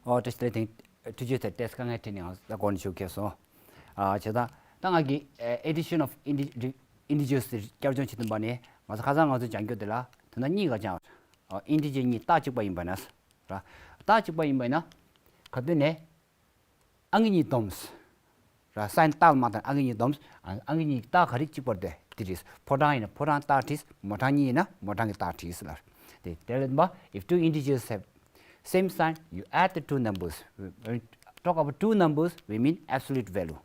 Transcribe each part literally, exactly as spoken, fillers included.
ཨོ་བཀྲ་ཤིས་བདེ་ལེགས། དེ་འཕྲོས་བཅོས་ཐད་ཏེ་དཀའ་ངལ་འཕྲད་ནས་ང་ཚོ་ད་གོང་ནས་ཞུ་གལ་སོང་། ཨ་བྱས་ཙང་ད་ང་གི་addition of indi- integers དེ་བསྐྱར་སྦྱོང་བྱེད་བསྡད་པ་ནས་ང་ཚོ་ཁ་སང་ང་ཚོ་སྦྱང་རྒྱུ་དེ་ལ་དོན་དག་གཉིས་ཀ་སྦྱངས། ཨ་integer གཉིས་རྟགས་གཅིག་པ་ཡིན་པ་ན། ར་རྟགས་གཅིག་པ་ཡིན་པ་ན་ག་དུས་ནས། ཨང་ཀི་གཉིས་བསྡོམས། ར་sign རྟགས་མ་དང་ཨང་ཀི་གཉིས་བསྡོམས། ཨང་ཨང་ཀི་གཉིས་རྟགས་ག་རེ་གཅིག་པ་རེད་དེ་བྲིས། ཕོ་བྲང་ཡིན་ན་ཕོ་བྲང་རྟགས་བྲིས། མོ་བྲང་གཉིས་ཡིན་ན་མོ་བྲང་གི་རྟགས་བྲིས་ལ། དེ་དེ་ལ་ཡིན་པ། If two integers have same sign, you add the two numbers. When we talk about two numbers, we mean absolute value.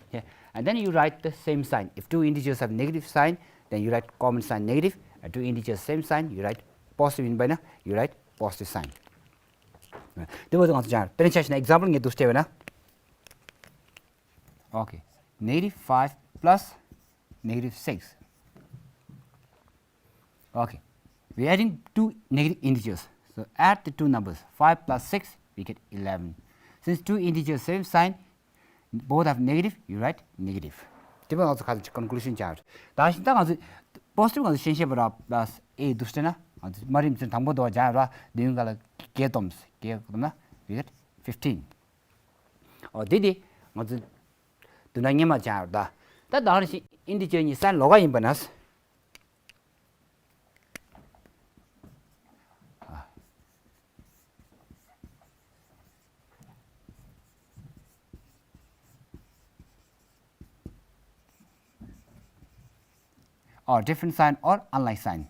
Okay? And then you write the same sign. If two integers have negative sign, then you write common sign negative. And two integers same sign, you write positive ཡིན་པ་ན་you write positive sign. དེ་བས་ང་ཚོ་ཅང་དཔེར་ན་ཆ་བཞག་ན་example ངས་འདུག་སེ་སྤྲད་པ་ན། Okay. Negative five plus negative six. Okay. We're adding two negative integers. So add the two numbers, five plus six, we get eleven. Since two integers same sign, both have negative, you write negative. དེ་བས་ང་ཚོ་ཁ་ཚོ་conclusion ཅང་། ད་ཤི་ད་ང་ཚོ་positive ང་ཚོ་ཤེས་ཤེས་པ་ར་plus a འདུག་སེ་ན་ང་ཚོ་མ་རིམ་ཚུན་དང་པོ་དོ་ཅང་ར་བདུན་ག་ལ་བརྒྱད་བསྡོམས་བརྒྱད་བསྡོམས་ན་we get fifteen. ཨོ་དེ་དེ་ང་ཚོ་བསྡུ་ན་ངེས་མ་ཅང་ར་ད། ད་ད་ང་ཤི་integer གཉིས་sign ལོགས་ཀ་ཡིན་པ་ན། ཨོ་different sign or unlike sign.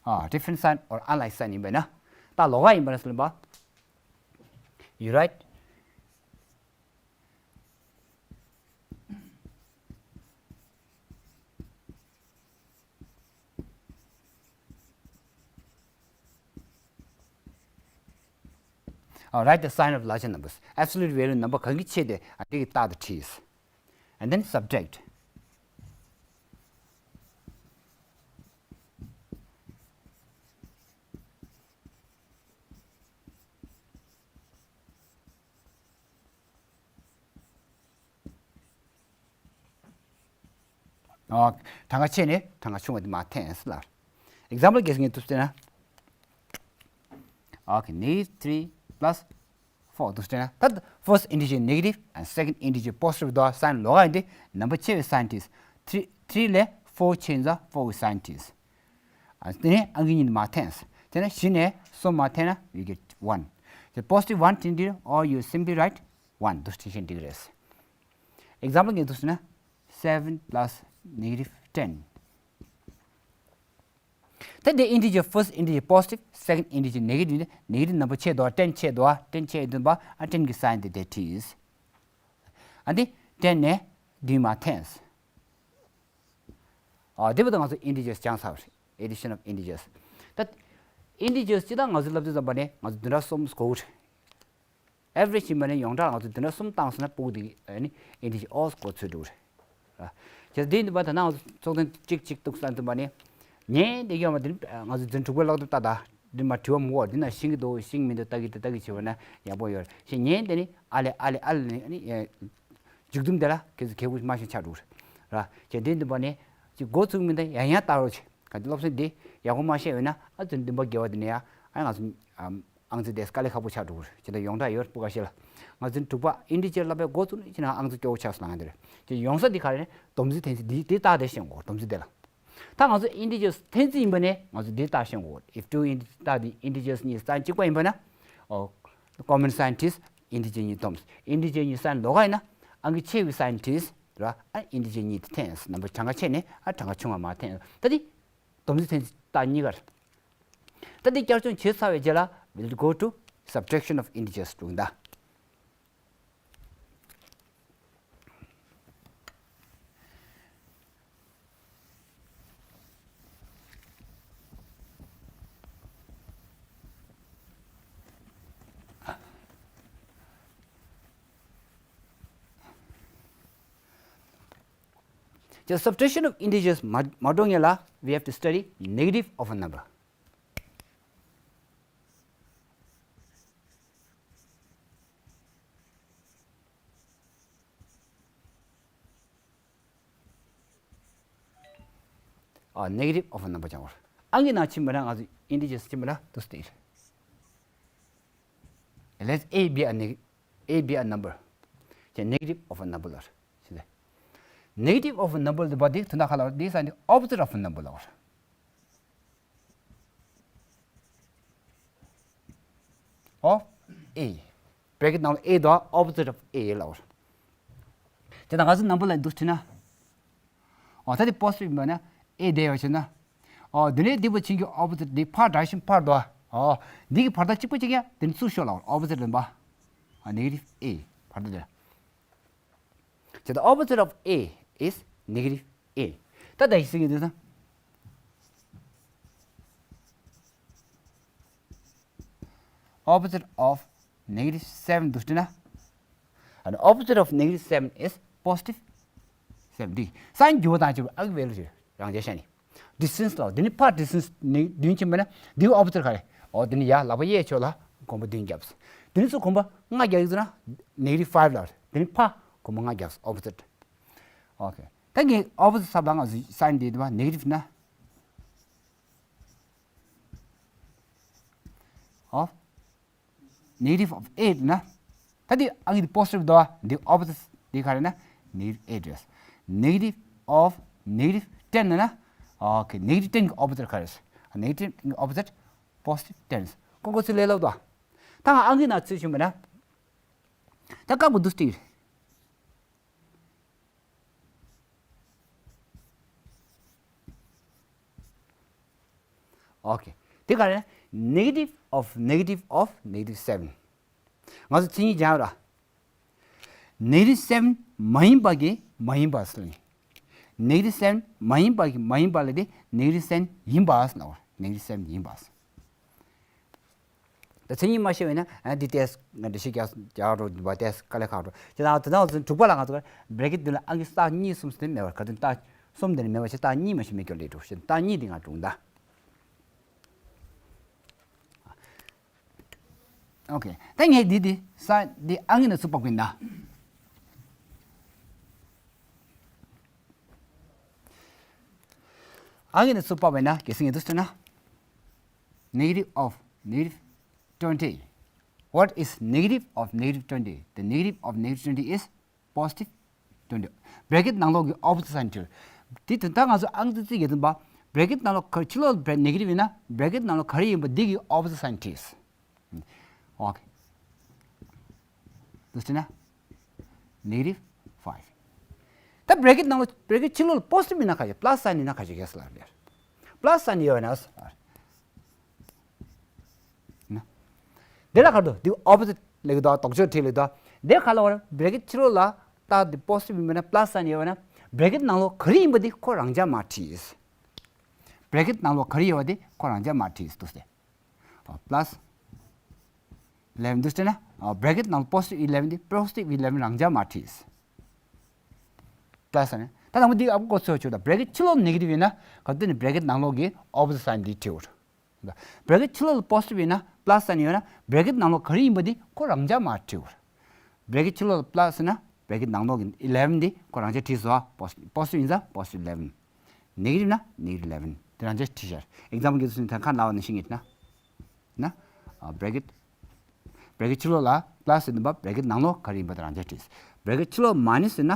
ཨ་different sign or unlike sign ཡིན་པས་ན། ད་ལོགས་ཀ་ཡིན་པ་ན་སུ་ལེན་པ། You write ཨ། Write the sign of larger numbers. Absolute value number གང་གི་ཆེ་དེ་ཨ་དེ་གི་རྟགས་དེ་བྲིས། And then subtract. ཨོ། གྲངས་ཀ་ཆེ་ནས་གྲངས་ཀ་ཆུང་བ་དེ་མར་འཐེན་ལ། Example གལ་སྲིད་ངས་འདུག་སེ་བལྟས་ན། Okay, negative three plus four འདུག་སེ་བལྟས་ན། ད་first integer negative and second integer positive དོ། Sign ལོགས་ཀ་ཡིན་ཏེ་number ཆེ་བའི་sign བྲིས། three three ལས་four ཆེ་ཡིན་ཙང་four གི་sign བྲིས། ཨ། དེ་ནས་ཨང་ཀི་གཉིས་མར་འཐེན། དེ་ནས་བཞི་ནས་གསུམ་མར་འཐེན་ན་you get one. The positive one འཐེན་དུས་or you simply write one འདུག་སེ་བྲིས་ཤིང་འགྲིག་རེད། Example གལ་སྲིད་ན་seven plus negative ten. ད་དེ་integer first integer positive, second integer negative ནི་negative number ཆེ་དོ། ten ཆེ་དོ། ten ཆེ་ཡིན་པ་ཨ་ten གི་sign དེ་དེ་བྲིས། ཨ་འདི་ten ནས་བདུན་མར་འཐེན། ཨ་དེ་བས་ད་ང་ཚོ་integers སྦྱངས་ཚར་བ་རེད། Addition of integers. ད་integers སྤྱིར་བཏང་ང་ཚོ་སློབ་ཚན་ཙམ་པ་ནས་ང་ཚོ་བདུན་ཕྲག་གསུམ་གོ་གི་རེད། Average ཡིན་པ་ནས་ཡོངས་གྲགས་ང་ཚོ་བདུན་ཕྲག་གསུམ་བཏང་སོང་ན་ཕྲུ་གུ་དེ་ཨ་ནི་integer ཨོ་གོ་ཚོད་འགྲོ་གི་རེད། ར། བྱས་ཙང་དེ་ཡིན་པ་ད་ནང་ང་ཚོ་ཚོགས་ཐེངས་གཅིག་གཅིག་ཏུ་བསམ་ཐུབ་པ་ནས་ཉན་དེ་ཡོད་མ་དེ་ང་ཚོ་འཛིན་དྲུག་པའི་ཀློག་དེབ་ལྟ་ད། འདི་མ་དྲི་བ་མི་འོར་འདི་ན་ཤེས་ཀྱི་འདུག་ཤེས་མི་འདུག་ལྟ་གི་འདུག་ལྟ་གི་བྱས་པ་ན་ཡག་པོ་ཡོད་རེད་ཞེས་ཉན་དེ་ནི་ཨ་ལེ་ཨ་ལེ་ཨ་ལེ་ནི་ཨ་ནི་མཇུག་སྡོམ་དེ་ལ་ཁྱེད་ཚོ་གལ་ཁུར་མ་ཤེས་ཆགས་འགྲོ་གི་རེད། ར། བྱས་དེ་འདི་པ་ནས་ཅིག་འགོ་ཚུགས་མི་འདི་ཡང་ཡང་ལྟ་རོགས་བྱེད། ག་དེ་སློབ་ཚན་འདི་ཡག་པོ་མ་ཤེས་འོས་ན་ཨ་ཚོ་འདི་པ་དགེ་བ་འདི་ནས་ཡ་ཨ་ང་ཚོ་ཨམ་ཨང་རྩིས་དེ་དཀའ་ལས་ཁག་པོ་ཆགས་འགྲོ་གི་རེད། ཅི་འདྲ་ཡོངས་གྲགས་ཡོད་སྤུ་ག་ཤེས་ལ། ང་ཚོ་དྲུག་པ་integer སློབ་པའི་འགོ་ཚུགས་ནས་ཕྱི་ནང་ཨང་རྩིས་སྐྱོ་བོ་ཆགས་སོང་ལ་ང་འདིར་ཅི་ཡོང་ས་འདི་ག་རེ་ནས་སྡོམ་རྩིས་འཐེན་རྩིས་འདི་འདི་རྟགས་དེ་ཤེས་དགོས། སྡོམ་རྩིས་དེ་ལ། ད་ང་ཚོ་integers འཐེན་རྩིས་ཡིན་པ་ནས་ང་ཚོ་འདི་རྟགས་ཤེས་དགོས། If two int རྟགས་འདི་integers གཉིས་sign གཅིག་པ་ཡིན་པ་ན། ཨོ། common sign བྲིས། integer གཉིས་སྡོམས། integer གཉིས་sign ལོགས་ཀ་ཡིན་ན་ཨང་ཀི་ཆེ་བའི་sign བྲིས། ར། ཨ་integer གཉིས་དེ་འཐེན། number གྲངས་ཀ་ཆེ་ནས་ཨ་གྲངས་ཀ་ཆུང་བ་མར་འཐེན། ད་འདི་སྡོམ་རྩིས་འཐེན་རྩིས་རྟགས་གཉིས་ཀ་རེད། ད་འདི་བསྐྱར་སྦྱོང་བྱས་ཚར་བའི་རྗེས་ལ་we'll go to subtraction of integers དྲུག་ད། The subtraction of integers མ་མ་འགྲོ་སྔོན་ལ་we have to study negative of a number. ཨ། negative of a number སྦྱང་བར། ཨང་ཀི་ནང་ཕྱིན་པ་ན་ང་ཚོ་integers ཕྱིན་པ་ན་དུ་སྟེ། Let a be a neg- a be a number. ཅེས་negative of a number ལ་ཟེར། Negative of a number དེ་བ་དེ་དུ་ན་ཁ་ལ་བར་དེ་ས་ནི་opposite of a number ལ་བར། Of a. bracket ནང་ལ་a དང་opposite of a ལ་བར། དེ་ན་ང་ཚོ་number ལ་འདུག་ཟེར་ན། ཨོ་ད་དེ་positive ཡིན་པ་ན་a དེ་ཡོད་ཟེར་ན། ཨོ་འདི་ནས་འདི་བ་ཕྱིན་གྱི་opposite འདི་ཕར་direction ཕར་དོ། ཨོ་འདི་གི་བར་ཐག་གཅིག་པ་གཅིག་ཡང་དེ་ནི་ཚུར་ཤོག་ལ་opposite ལ་འབའ། ཨ་negative a བར་ཐག་དེ། ཇི་ལྟར་opposite of a is negative a. ད་ད་ཡིག་ཟིན་གྱི་འདུག་ན། opposite of negative seven འདུག་ན། And opposite of negative seven is positive seven འདི་སང་རྒྱུ་བ་དང་བཅས་པའི་ཨ་གི་value རེད། རང་རྒྱལ་ཤ་ནི། distance ལ་འདི་ནི་ཕར་distance ནི་བདུན་ཕྱིན་པ་ན་འདི་opposite ག་རེད། ཨོ་འདི་ནི་ཡ་ལག་པ་གཡས་ཕྱོགས་ལ་གོམ་པ་བདུན་བརྒྱབ། འདི་ནི་ཚུར་གོམ་པ་ལྔ་བརྒྱབ་ཡོད་ན་negative five ལ་འདི་ནི་ཕར་གོམ་པ་ལྔ་བརྒྱབ་opposite okay ད་ངས་opposite ས་བ་ང་sine འདི་དུ་བ་negative ན་ཨོ། negative of eight ན། ད་འདི་ཨང་ཀི་འདི་positive དོ། འདི་opposite འདི་ག་རེ་ན་negative eight རེད། negative of negative ten ན། okay negative ten གི་opposite ག་རེ། negative ten གི་opposite positive ten རེད། ཀོ་ཀོ་ཚི་ལས་ལབ་དོ། ད་ང་ཨང་ཀི་ན་ཚུལ་བྱུང་བ་ན། ད་ཀ་བོ་འདུག་སྟེ། okay དེ་ག་རེ། negative of negative of negative seven ང་ཚོ་མཚན་ཉིད་སྦྱར་ར། negative seven མ་ཡིན་པ་གི་མ་ཡིན་པ་ཟེར་ནི། negative seven མ་ཡིན་པ་གི་མ་ཡིན་པ་ལ་དེ་negative seven ཡིན་པ་ཟེར་ན་negative seven ཡིན་པ་ཟེར། ད་མཚན་ཉིད་མ་ཤེས་པས་ན་ཨ་འདི་ཏེས་ང་འདི་ཞིག་རྒྱག་རྒྱག་རོགས་འདུག་པ་ཏེས་དཀའ་ལས་ཁག་རོགས་ཅེས་དང་དེ་དང་དྲུག་པ་ལ་ང་ཚོ་bracket འདི་ལ་ཨང་ཀི་རྟགས་གཉིས་གསུམ་ཟེར་མེད་པར་ག་དུས་རྟགས་གསུམ་དེ་ནས་མེད་པ་ཞིག་རྟགས་གཉིས་མ་ཞིག་མེད་སྐྱོར་ལས་འགྲོ་ཞེས་རྟགས་གཉིས་འདི་ང་དྲུང་ད། okay ད་ངས་འདི་འདི་ས་འདི་ཨང་ཀི་ནས་ཚུར་ཕབ་གིན་ད། ཨང་ཀི་ནས་ཚུར་ཕབ་པས་ན་གལ་སྲིད་ངས་འདུག་ཟེར་ན། negative of negative twenty. What is negative of negative twenty? The negative of negative twenty is positive twenty. bracket ནང་ལོགས་ཀྱི་opposite sign བྲིས། དེ་དོན་དག་ང་ཚོ་ཨང་ཙི་ཙི་གི་དོན་པ། bracket ནང་ལོགས་ག་ཕྱི་ལོགས་negative ཡིན་ན་bracket ནང་ལོགས་ག་རེ་ཡིན་པ་འདི་གི་opposite sign བྲིས། okay འདུག་ཟེར་ན། negative five. ད་bracket ནང་ལོགས་bracket ཕྱི་ལོགས་positive ཡིན་ན་ག་ཡོད་plus sign ཡིན་ན་ག་ཡོད་གལ་སྲིད་ལ་རེད། plus sign ཡོད་ན། དེ་ལ་ག་རེ་འདུག་དེ་opposite ལེགས་དོ་དོག་ཅོ་བྲིས་ལེགས་དོ། དེ་ག་ལ་བར་bracket ཕྱི་ལོགས་ལ་ད་དེ་positive ཡིན་པ་ན་plus sign ཡོད་ན་bracket ནང་ལོགས་ག་རེ་ཡིན་པ་དེ་ཁོ་རང་འཇགས་མ་བྲིས། bracket ནང་ལོགས་ག་རེ་ཡོད་པ་དེ་ཁོ་རང་འཇགས་མ་བྲིས་འདུག་སྟེ། plus eleven འདུག་ཟེར་ན། bracket ནང་positive eleven དེ་positive eleven རང་འཇགས་མ་བྲིས། plus sign ད་དང་པོ་འདི་ཨ་ཁུ་ཚོས་ཆོད་ད་bracket ཕྱི་ལོགས་negative ཡིན་ན་ག་དུས་ནས་bracket ནང་ལོགས་ཀྱི་opposite sign འདི་བྲིའོ། bracket ཕྱི་ལོགས་positive ཡིན་ན་plus sign ཡོད་ན་bracket ནང་ལོགས་ག་རེ་ཡིན་པ་འདི་ཁོ་རང་འཇགས་མ་བྲིའོ། bracket ཕྱི་ལོགས་plus ཡིན་ན་bracket ནང་ལོགས་ཀྱི་eleven འདི་ཁོ་རང་འཇགས་བྲིས་སོ། positive ཡིན་ཙང་positive eleven negative ན་negative eleven དེ་རང་འཇགས་བྲིས་ཤར། example གི་ཚུལ་ནི་ད་ཁ་ནང་ལ་ནི་ཤེས་ངེས་ན། ན། bracket bracket ཕྱི་ལོགས་ལ་plus ཡིན་པ་bracket ནང་ལོགས་ག་རེ་ཡིན་པ་དེ་རང་འཇགས་བྲིས། bracket ཕྱི་ལོགས་minus ཡིན་ན།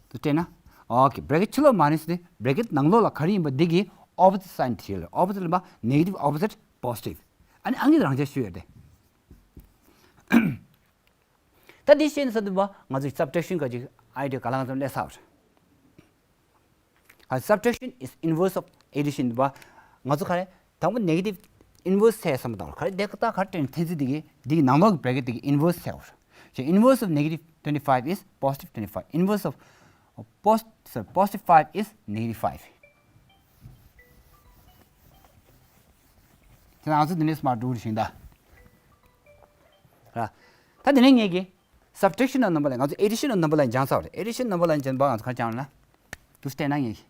དུ་སྤྲད་ན། okay bracket ཕྱི་ལོགས་minus དེ་bracket ནང་ལོགས་ལ་ག་རེ་ཡིན་པ་འདི་གི་opposite sign བྲིས་ལ་opposite ལ་negative opposite positive ཨ་ནི་ཨང་ཀི་རང་འཇགས་ཞུ་ཡོད་དེ། ད་འདི་ཤེས་ནས་ས་འདུག་པ་ང་ཚོས་subtraction ག་ཅིག་idea ག་ལ་ང་ཚོ་ལས་ས་བར། subtraction is inverse of addition འདུག་པ། ང་ཚོ་ག་རེ་དང་པོ་negative inverse ཟེར་བསམ་པ་དང་ག་རེ་དེ་ད་ག་རེ་དྲན་ཐེན་ཚི་དེ་གི་དེ་གི་ནང་ལོགས་ཀྱི་bracket དེ་གི་inverse ཟེར་བར། ཞེས་inverse of negative twenty five is positive twenty five. inverse of post sorry positive five is negative five. དེ་ང་ཚོ་འདི་ནས་སྨར་འགྲོ་ཞིང་ད། ར། ད་འདི་ནས་ངེད་ཀྱི་subtraction of number line ང་ཚོ་addition of number line སྦྱངས་ཚར་བ་རེད། addition number line སྦྱངས་པ་ང་ཚོ་ག་རེ་སྦྱངས་ལ་དུ་བལྟས་ན་ངེད་ཀྱི།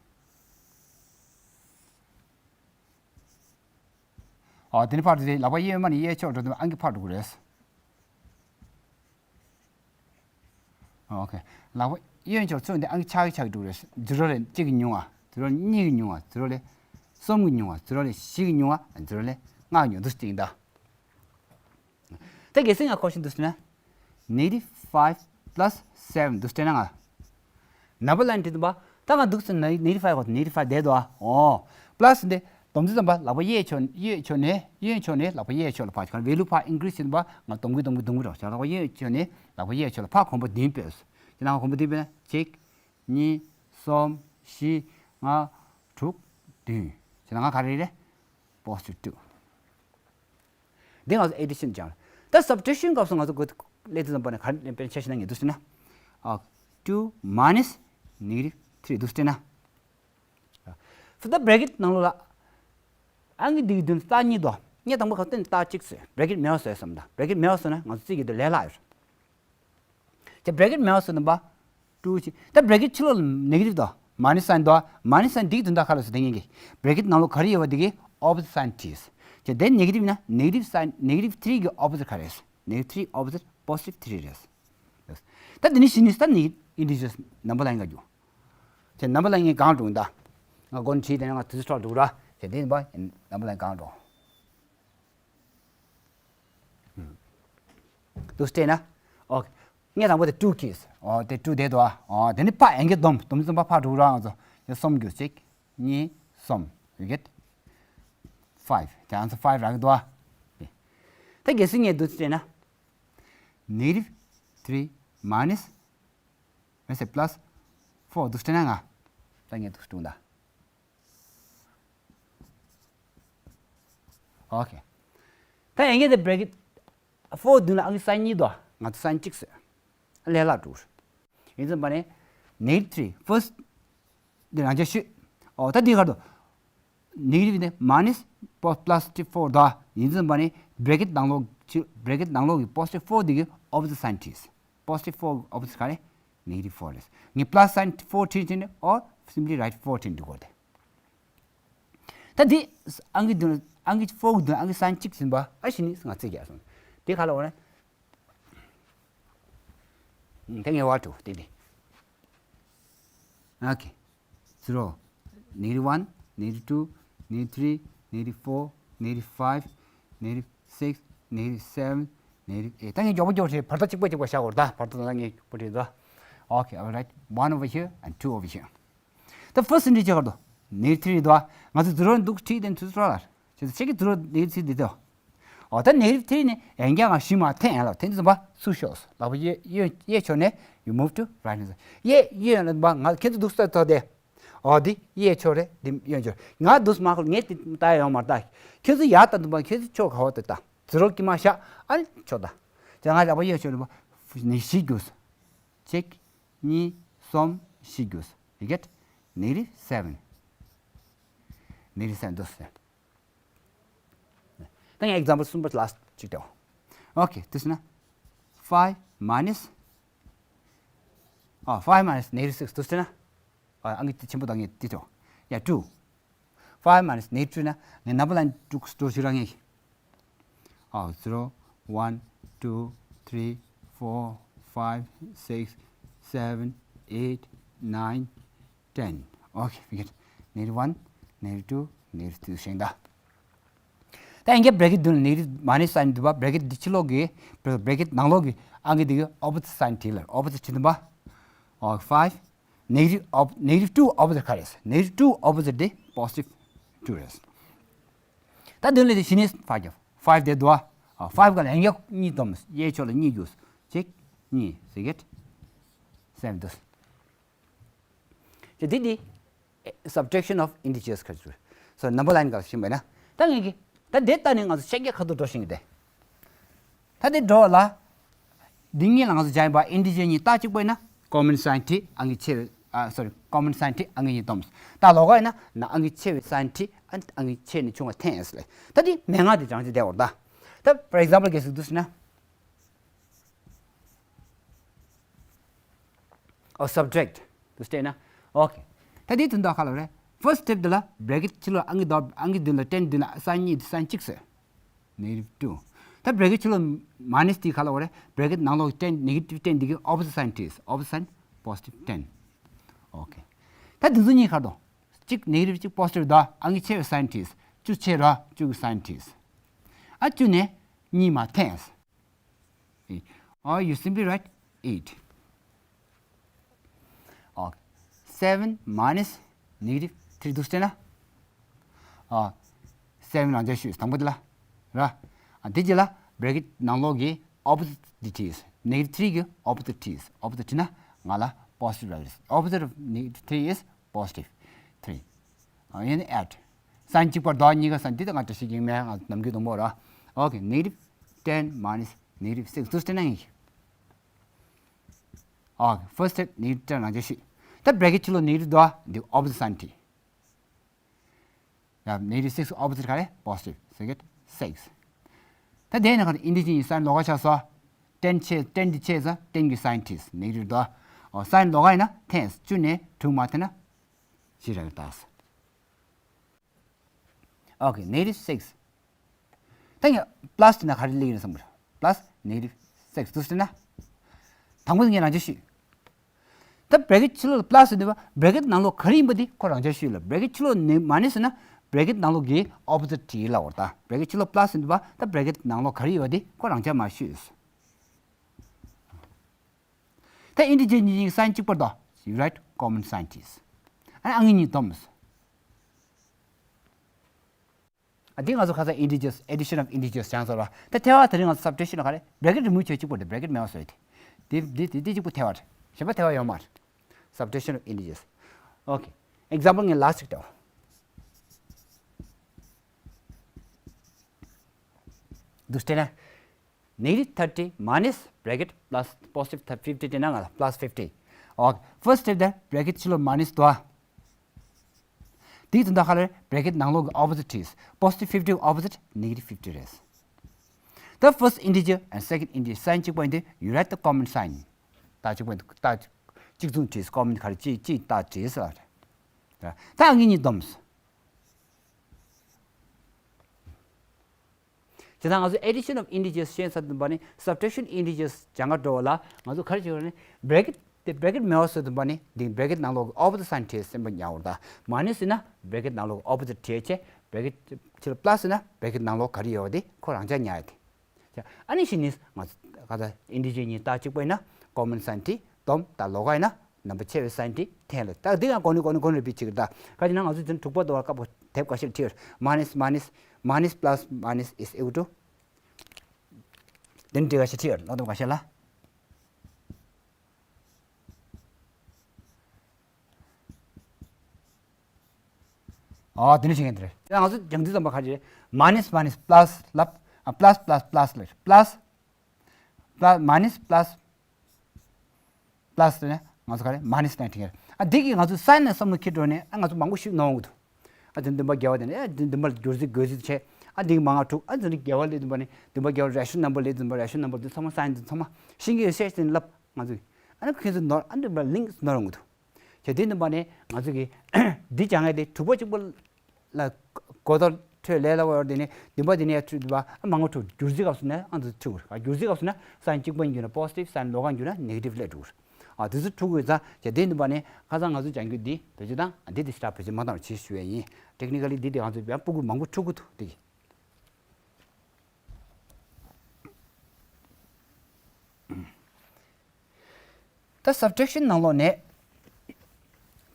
ཨོ་དེ་ནས་ཕར་དུ་དེ་ལག་པ་གཡས་མ་ནས་གཡས་ཕྱོགས་འགྲོ་དུས་ཨང་ཀི་ཕར་འགྲོ་གི་རེད། ཨོ་ཁེ། ལག་པ་གཡོན་ཕྱོགས་ཚུར་འདི་ཨང་ཀི་ཆག་གི་ཆག་གི་འགྲོ་གི་རེད། zero རེད་གཅིག་གི་ཉུང་ཨ། zero་གཉིས་ཀྱི་ཉུང་བ་zero་ལས་གསུམ་གྱི་ཉུང་བ་zero་ལས་བཞི་གི་ཉུང་བ་zero་ལས་ལྔ་གི་ཉུང་བ་འདུག་སྟེ་ཡིན་ད། ད་གལ་སྲིད་ང་ཁོ་ཤིན་འདུག་ཟེར་ན། negative five plus seven་འདུག་ཟེར་ན་ང་། number line་དེ་དུ་བ། ད་ང་འདུག་ཟེར་ན་negative five་གོ་negative five་བསྡད་དོ་ཨ། ཨོ། plus་འདི་སྡོམ་རྩིས་ཙམ་པ་ལག་པ་གཡས་ཕྱོགས་གཡས་ཕྱོགས་ནས་གཡོན་ཕྱོགས་ནས་ལག་པ་གཡས་ཕྱོགས་ལ་ཕར་གྱི་value་ཕར་increase་བྱེད་དུ་བ་ང་སྡོམ་གི་སྡོམ་གི་སྡོམ་གི་རོགས་བྱ་ལག་པ་གཡས་ཕྱོགས་ནས་ལག་པ་གཡས་ཕྱོགས་ལ་ཕར་གོམ་པ་བདུན་སྤོས། དེ་ནང་གོམ་པ་བདུན་སྤོས་ན་གཅིག་གཉིས། གསུམ། བཞི། ལྔ། དྲུག་བདུན། བྱས་ན་ང་ག་རེ་རེད། positive two། འདི་ང་ཚོ་addition་སྦྱངས། ད་subtraction་སྐབས་སུ་ང་ཚོ་གོ་ལས་དེ་ཙམ་པ་ནས་ག་རེ་དཔེར་ཆ་བཞག་ན་ངས་འདུག་ཟེར་ན། ཨ། two minus negative three་འདུག་ཟེར་ན། ད་bracket་ནང་ལོགས་ལ། ཨང་ཀི་འདི་གི་མདུན་རྩ་གཉིས་དོ། ངས་དང་པོ་ག་བཏོན་རྟགས་གཅིག་བཟོས། bracket་མེད་པ་བཟོས་བསམ་ད། bracket་མེད་པ་བཟོས་ན་ང་ཚོ་རྩིས་ཀྱི་དེ་ལས་སླ་ཡོད། ཀྱི་bracket་མེད་པ་བཟོས་ན་པ། two་ཅིག་ད་bracket་ཕྱི་ལོགས་ལ་negative་དོ། minus sign་དོ། minus sign་འདི་གི་དོན་དག་ག་རེ་ཟེར་དེ་ངེད་ཀྱི་bracket་ནང་ལོགས་ག་རེ་ཡོད་པ་འདི་གི་opposite sign་བྲིས། ཀྱི་དེ་negative་ན་negative sign་negative three་གི་opposite་ག་རེ་རེད། negative three opposite positive three་རེད། ད་འདི་ནི་ཤི་ནི་ད་ནི་integers number line་ག་རྒྱུ། ཀྱི་number line་ངས་གང་འགྲོ་ད། ང་གོན་བྲིས་དེ་ནས་ང་དུས་ཚོད་འགྲོ་ར། ཀྱི་དེ་ཡིན་པ་number line་གང་འགྲོ། དུ་སྤྲད་ན། ཨོ། ངས་དང་པོ་དེ་two་གིས། ཨོ་དེ་two་བསྡད་འདུག་ཨ། ཨོ་དེ་ནི་ཕ་ཡན་གྱི་སྡོམ་སྡོམ་ཙམ་པ་ཕ་འགྲོ་རང་ཚོ། ཡ་གསུམ་རྒྱུ་གཅིག་གཉིས། གསུམ། you get five། དེ་answer five་རག་གི་འདུག་ཨ། ད་གལ་སྲིད་ངས་དུ་སྤྲད་ན། negative three minus། མེད་ཟེར་plus four་དུ་སྤྲད་ན་ང་། ད་ངས་དུ་སྤྲད་ད། Okay། ད་ཡན་གྱི་དེ་bracket four་མདུན་ལ་ཨང་ཀི་sign་གཉིས་དོ། ང་ཚོ་sign་གཅིག་བཟོས། ལས་སླ་འགྲོ། ཡིན་ཙམ་པ་ནས་negative three first་འདི་རང་ཅག་ཤོད། ཨོ་ད་འདི་ག་རེ་འདུག negative་ནས་minus plus four་དོ། ཡིན་ཙམ་པ་ནས་bracket་ནང་ལོགས་ཀྱི་bracket་ནང་ལོགས་ཀྱི་positive four་འདི་གི་opposite sign་བྲིས། positive four་གི་opposite་ག་རེ། negative four་རེད། ངས་plus sign four་བྲིས་བྱས་ནས་or simply write four་བྲིས་འདུག་གོ་དེ། ད་འདི་ཨང་ཀི་མདུན་ཨང་ཀི་four་གི་མདུན་ཨང་ཀི་sign་གཅིག་ཟིན་པ་ཨ་ཤི་ནི་ང་རྩིས་རྒྱག་སོང་། དེ་ག་ལ་འོ་ན། ད་ངས་བར་དུ་དེ་དེ། Okay། zero། negative one། negative two། negative three། negative four། negative five། negative six། negative seven། negative eight། ད་ངས་མགྱོགས་པོ་མགྱོགས་བྱས་བར་ཐག་གཅིག་པ་གཅིག་པ་བཞག་གོ་ད་བར་ཐག་ད་ངས་མགྱོགས་པོ་བྱས་ད། Okay, all right. One over here and two over here. ད་first་འདི་ཅི་ག་རེ་འདུག negative three་རེད་དོ། ང་ཚོ་zero་འདུག་ཁྲིད་དེ་ཚུར་ཚུར་ལ། ཁྱེད་ཚོ་ཁྱེད་ཀྱི་zero negative three་འདི་དོ། ཨོ་ད་negative three་ནི་ཡན་རྒྱ་ང་ཞུས་མ་ཐེན་ཡན་ལ་ཐེན་ཚུན་པ་སུ་ཤོག་ལག་པ་གཡས་གཡས་གཡས་ཕྱོགས་ནས་you move to right hand side། གཡས་གཡས་ལ་འདུག་པ་ང་ཁྱེད་ཚོ་འདུག་ས་ཐོག་དེ། ཨོ་འདི་གཡས་ཕྱོགས་རེད་འདི་གཡོན་ཕྱོགས། ང་འདུག་མ་ཁོ་ངས་དེ་ལྟ་ཡོང་མ་ལྟ། ཁྱེད་ཚོ་ཡར་ལྟ་འདུག་པ་ཁྱེད་ཚོ་ཕྱོགས་ག་བ་དེ་ལྟ། zero་ཀྱི་མ་བཞག་ཨ་ནི་ཕྱོགས་ལྟ། ཅེ་ང་ལག་པ་གཡས་ཕྱོགས་རེད་པ། ནི་བཞི་རྒྱུགས། གཅིག་གཉིས། གསུམ། བཞི་རྒྱུགས། You get negative seven. negative seven འདུག་ཟེར། ད་ངས་example་གསུམ་པ་last་གཅིག་སྤྲད། Okay། དེ་ཟེར་ན། five minus། ཨ། five minus negative six་འདུག་ཟེར་ན། ཨ། ཨང་ཀི་ཆེན་པོ་དང་ངས་དེ་སྤྲད། Yeah, two། five minus negative two་ན་ངས་number line་དྲུག་སྟོར་ཞིག་རང་ངས། ཨ། zero, one, two, three, four, five, six, seven, eight, nine, ten. Okay, we get negative one, negative two, negative three ཞེས་ད། ད་ཡིན་གྱི་bracket་མདུན་ལ་negative minus sign་འདུག་པ། bracket་འདི་ཕྱི་ལོགས་ཀྱི་bracket་ནང་ལོགས་ཀྱི་ཨང་ཀི་འདི་གི་opposite sign་བྲིས་ལ། opposite་བྲིས་འདུག་པ། ཨོ་five། negative op- negative two opposite་ག་རེ་རེད། negative two opposite་དེ་positive two་རེད། ད་མདུན་ལ་དེ་ཕྱི་ནས་five་རྒྱབ། five་དེ་འདུག་ཨ། five་ག་ལ་ཡང་ཡག་གཉིས་སྡོམ། གཡས་ཕྱོགས་ལ་གཉིས་རྒྱུགས། གཅིག་གཉིས་ཟེར་གྱི་seven་འདུག་ཅེས་འདི་འདི་subtraction of integers་ཁ་ཚུར། So number line་ག་ཤིང་བས་ན། ད་ངེད་ཀྱི་ད་འདི་ལྟ་ནས་ང་ཚོ་ཤེས་རྒྱ་ཁ་ཐུག་འགྲོ་ཤིང་གི་དེ། ད་འདི་འགྲོ་ལ། འདི་གཉིས་ལ་ང་ཚོ་སྦྱར་བ་integer་གཉིས་རྟགས་གཅིག་པ་ཡིན་ན་common sign་བྲིས་ཨང་ཀི་ཆེ་བའི་ཨ་sorry common sign་བྲིས་ཨང་ཀི་གཉིས་སྡོམ། ད་ལོགས་ཀ་ཡིན་ན་ན་ཨང་ཀི་ཆེ་བའི་sign་བྲིས་ཨང་ཨང་ཀི་ཆེ་ནས་ཆུང་བ་འཐེན་ཡས་ལས། ད་འདི་མན་ངག་འདི་སྦྱང་བྱེད་བདེ་བར་ད། ད་for example་གལ་སྲིད་འདུག་ཟེར་ན། ཨོ་subtract་དུ་སྤྲད་ན། Okay། ད་དེའི་དོན་དག་ག་ལ་རེད། First step་འདི་ལ་bracket་ཕྱི་ལོགས་ཨང་ཀི་དོ་ཨང་ཀི་མདུན་ལ་ten་མདུན་ལ་sign་གཉིས་sign་གཅིག་ཟེར། negative two། ད་bracket་ཕྱི་ལོགས་minus་དེ་ག་ལ་རེད། bracket་ནང་ལོགས་ten negative ten་འདི་གི་opposite sign་བྲིས། opposite sign་positive ten། Okay། ད་འདི་ཚོ་གཉིས་ག་རེ་འདུག་གཅིག་negative གཅིག་positive འདུག་ཨ་ནི་ཆེ་བའི་sign བྲིས། བཅུ་ཆེ་ར་བཅུ་གི་sign བྲིས། ཨ་བཅུ་ནས་གཉིས་མར་འཐེན། Or you simply write eight. ཨོ། seven minus negative three འདུག་སེ་བྲིས་ན། ཨོ། seven རང་འཇགས་བཤུས་དང་པོ་དེ་ལ། ར། ཨ་དེ་རྗེས་ལ་bracket ནང་ལོགས་ཀྱི་opposite དེ་བྲིས། negative three གི་opposite བྲིས། opposite བྲིས་ན་ང་ལ་positive རག་གི་རེད། Opposite of negative three is positive three. ཨ་ཡིན་add sign གཅིག་པར་འདུག་གཉིས་ཀ་sign འདི་ལྟ་ང་བཀྲ་ཤིས་ཀྱི་མེད་ང་ནམ་རྒྱུན་དང་པོ་ར། Okay, negative ten minus negative six འདུག་སེ་བྲིས་ན་ཡིན། ཨོ། first step negative ten རང་འཇགས་བཤུས། ད་bracket ཕྱི་ལོགས་negative འདུག་ཨ། འདི་opposite sign བྲིས། ཡ་negative six opposite ག་རེ་positive second six. ད་དེ་ནས་ག་རེ་integer ཡིན་sign ལོགས་ཀ་ཆགས་སོང་། ten ཆེ་ten འདི་ཆེ་ཙང་ten གི sign བྲིས་negative འདུག་ཨོ། sign ལོགས་ཀ་ཡིན་ན་འཐེན། བཅུ་ནས་དྲུག་མར་འཐེན་ན་བཞི་རག་གི་རེད་ད། Okay, negative six. ད་ཡང་plus དེ་ན་ག་རེ་སླེབས་ཡོད་བསམ་པར། Plus negative six འདུག་སེ་བྲིས་ན། དང་པོ་ངས་རང་འཇགས་བཤུས། ད་bracket ཕྱི་ལོགས་ལ་plus ཡོད་པ་bracket ནང་ལོགས་ག་རེ་ཡིན་པ་དེ་ཁོ་རང་འཇགས་བཤུས་ལ། bracket ཕྱི་ལོགས་ནས་minus ཡིན་ན་bracket ནང་ལོགས་ཀྱི་opposite བྲིས་ལ་འོར་ད། bracket ཕྱི་ལོགས་plus ཡིན་པ་ད་bracket ནང་ལོགས་ག་རེ་ཡོད་པ་དེ་ཁོ་རང་འཇགས་མར་བཤུས། ད་integer གཉིས་ཀྱི་sign གཅིག་པར་འདུག you write common sign བྲིས། ཨ་ནི་ཨང་གཉིས་སྡོམས། ཨ་འདི་ང་ཚོ་ཁ་སང་integers, addition of integers སྦྱངས་ཚར་བ། ད་ཐེ་བ་དེ་རིང་ང་ཚོ་subtraction ལ་ག་རེ་bracket remove བྱེད་གཅིག་པོ་དེ་bracket མེད་པ་བཟོས་ཏེ། འདི་འདི་འདི་འདི་གཅིག་པོ་ཐེ་བ་རེད། གཞན་པ་ཐེ་བ་ཡོད་མ་རེད། Subtraction of integers. Okay. Example ངས་last ཅིག་སྤྲད། འདུག་སེ་བྲིས་ན། negative thirty minus bracket plus positive fifty བྲིས་ན་ང་ལ་plus fifty. Okay. First step དེ་bracket ཕྱི་ལོགས་minus འདུག་ཨ། དེའི་དོན་དག་ག་རེ་རེད། bracket ནང་ལོགས་ཀྱི་opposite བྲིས། positive fifty opposite negative fifty རེད། The first integer and second integer sign གཅིག་པ་ཡིན་དུས་you write the common sign. རྟགས་གཅིག་པ་ཡིན་དུས་རྟགས་གཅིག་མཚུངས་བྲིས། common ག་རེ་གཅིག་གཅིག་རྟགས་བྲིས་ཟེར་བ་རེད། ད་ཨང་གཉིས་སྡོམས། དེ་དང་ང་ཚོ་addition of integers ཤེས་ཚར་དུས་པ་ནི་subtraction integers སྦྱང་ག་འགྲོ་བ་ལ་ང་ཚོ་ག་རེ་བྱེད་དགོས་རེད་ནི་bracket དེ་bracket མེད་པ་བཟོ་དུས་པ་ནི་འདི་bracket ནང་ལོགས་opposite sign བྲིས་སེམས་པ་ཉར་བར་ད། minus ཡིན་ན་bracket ནང་ལོགས་opposite བྲིས་བྱས། bracket ཕྱི་ལ་plus ཡིན་ན་bracket ནང་ལོགས་ག་རེ་ཡོད་པ་དེ་ཁོ་རང་འཇགས་ཉར་ཡ་དེ། ཨ་ནི་གཞི་ནས་ང་ཚོ་ག་ད་integer གཉིས་རྟགས་གཅིག་པ་ཡིན་ན་common sign བྲིས། སྡོམ། ད་ལོགས་ཀ་ཡིན་ན་ནམ་བར་ཆེ་བའི་sign བྲིས། འཐེན་ལ་ད་འདི་ཡང་གོ་ནི་གོ་ནི་གོ་ནི་repeat བྱེད་ཀྱི་ད་ག་ཅི་ན་ང་ཚོ་འཛིན་དྲུག་པ་དོ་བར་སྐབས་དེབ་འགའ་ཤས་ཁྲིད། minus minus minus plus minus is equal to དེ་འདྲ་འགའ་ཤས་ཁྲིད་ལོ་དེབ་འགའ་ཤས་ལ། ཨ་དེ་འདྲ་བྱེད་མཁན་དེ་རེད། ང་ཚོ་སྦྱང་དུས་ཙམ་པ་ག་ཅི་རེད། minus minus plus ལབ། ཨ་plus plus plus ལབ། plus plus minus plus plus ནས་ང་ཚོ་ག་རེ་minus ནས་བྲིས་ཡོད། ཨ་འདི་གིས་ང་ཚོ་sign ནས་བསམ་བློ་འཁྱེར་འགྲོ་ནས་ཨ་ང་ཚོ་མང་པོ་ཞིག་ནོར་འོང་གི་འདུག་ཨ་འདི་འདུན་པ་བརྒྱད་པ་དེ་ནས་ཨ་འདི་འདུན་པ་བསྒྱུར་རྩིས་བགོ་རྩིས་བྱས། ཨ་འདི་གི་མང་བ་དྲུག་ཨ་འདི་ནི་བརྒྱད་པ་ལས་འདུན་པ་ནི་འདུན་པ་བརྒྱད་པ་rational number ལས་འདུན་པ་rational number འདི་ཚང་མ་sign འདི་ཚང་མ་ཤེས་ཀྱི་ཡོད་ཤེས་ཟིན་ལབ་ང་ཚོས། ཨ་ནི་ཁྱེད་ཚོ་ནོར་ཨ་འདུན་པ་ལིང་ནོར་འོང་གི་འདུག་བྱས་དེ་འདུན་པ་ནི་ང་ཚོ་གི་འདི་སྦྱང་ཡས་དེ་དྲུག་པ་གཅིག་པ་ལ་གོ་བརྡ་འཕྲོད་ལས་སླ་བ་ཡོད་དེ་ནི་འདུན་པ་དེ་ནས་འཕྲོད་འདུན་པ་ཨ་མང་པོ་འཕྲོད་བསྒྱུར་རྩིས་སྐབས་སུ་ནས་ཨ་འདི་འཕྲོད་དགོས་རེད། བསྒྱུར་རྩིས་སྐབས་སུ་ན་sign གཅིག་པ་ཡིན་རྒྱུ་ན་positive sign ལོགས་ཀ་ཡིན་རྒྱུ་ན་negative སླེབས་འགྲོ་གི་རེད། ཨ་དེ་ཚོ་འཕྲོད་དགོས་ཙང་བྱས་དེ་འདུན་པ་ནི་ཁ་སང་ང་ཚོ་སྦྱང་རྒྱུ་འདི་བེད་སྤྱོད་དང་འདི་དེ་ཤ་སྟག་བེད་སྤྱོད་མ་བཏང་བ་བྱེད་ཞུ་ཡས་ཡིན། Technically འདི་དེ་ང་ཚོ་ཡང་སྤུ་གུ་མང་པོ་འཕྲོད་དགོས་འདུག་དེ་གི་ད་subtraction ནང་ལོགས་ནས་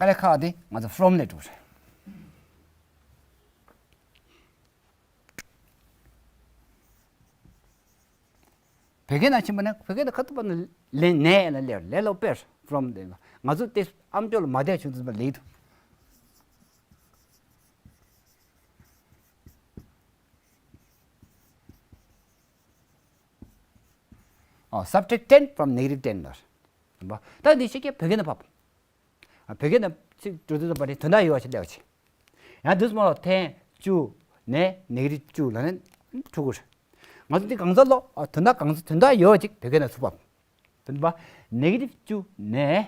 དཀའ་ལས་ཁག་དེ་ང་ཚོ་from ལས་འགྲོ་རེད། བོད་སྐད་ནང་ཕྱིན་པ་ན་བོད་སྐད་ནང་ཁ་ཐུག་པ་ན་ལས་ནས་ལ་ལས་ལས་ལོ་པེར་from དེ་ང་ཚོ་དེ་ཨམ་ཅོག་ལ་མ་བསྡད་བྱུང་ཚུལ་པ་ལས་འདུག་ཨོ། subtract ten from negative ten ལ། ད་འདི་ཤེས་ཀྱི་བོད་སྐད་ནང་ཕབ། ཨ་བོད་སྐད་ནང་ཚིག་འགྲོ་དུས་ཙམ་པ་ནི་དོན་དག་ཡོད་པ་ཞིག་སླེབས་པ་ཅིག་ཡང་དུས་སུ་མ་ལོག་ten བཅུ་ནས་negative བཅུ་ལ་ནི་འཁྲུག་གི་རེད། ང་ཚོ་འདི་གང་ཚ་ལོ་ཨ་དོན་དག་གང་ཚ་དོན་དག་ཡོད་པ་ཅིག་བོད་སྐད་ནང་ཚུར་ཕབ། དོན་དག་negative བཅུ་ནས་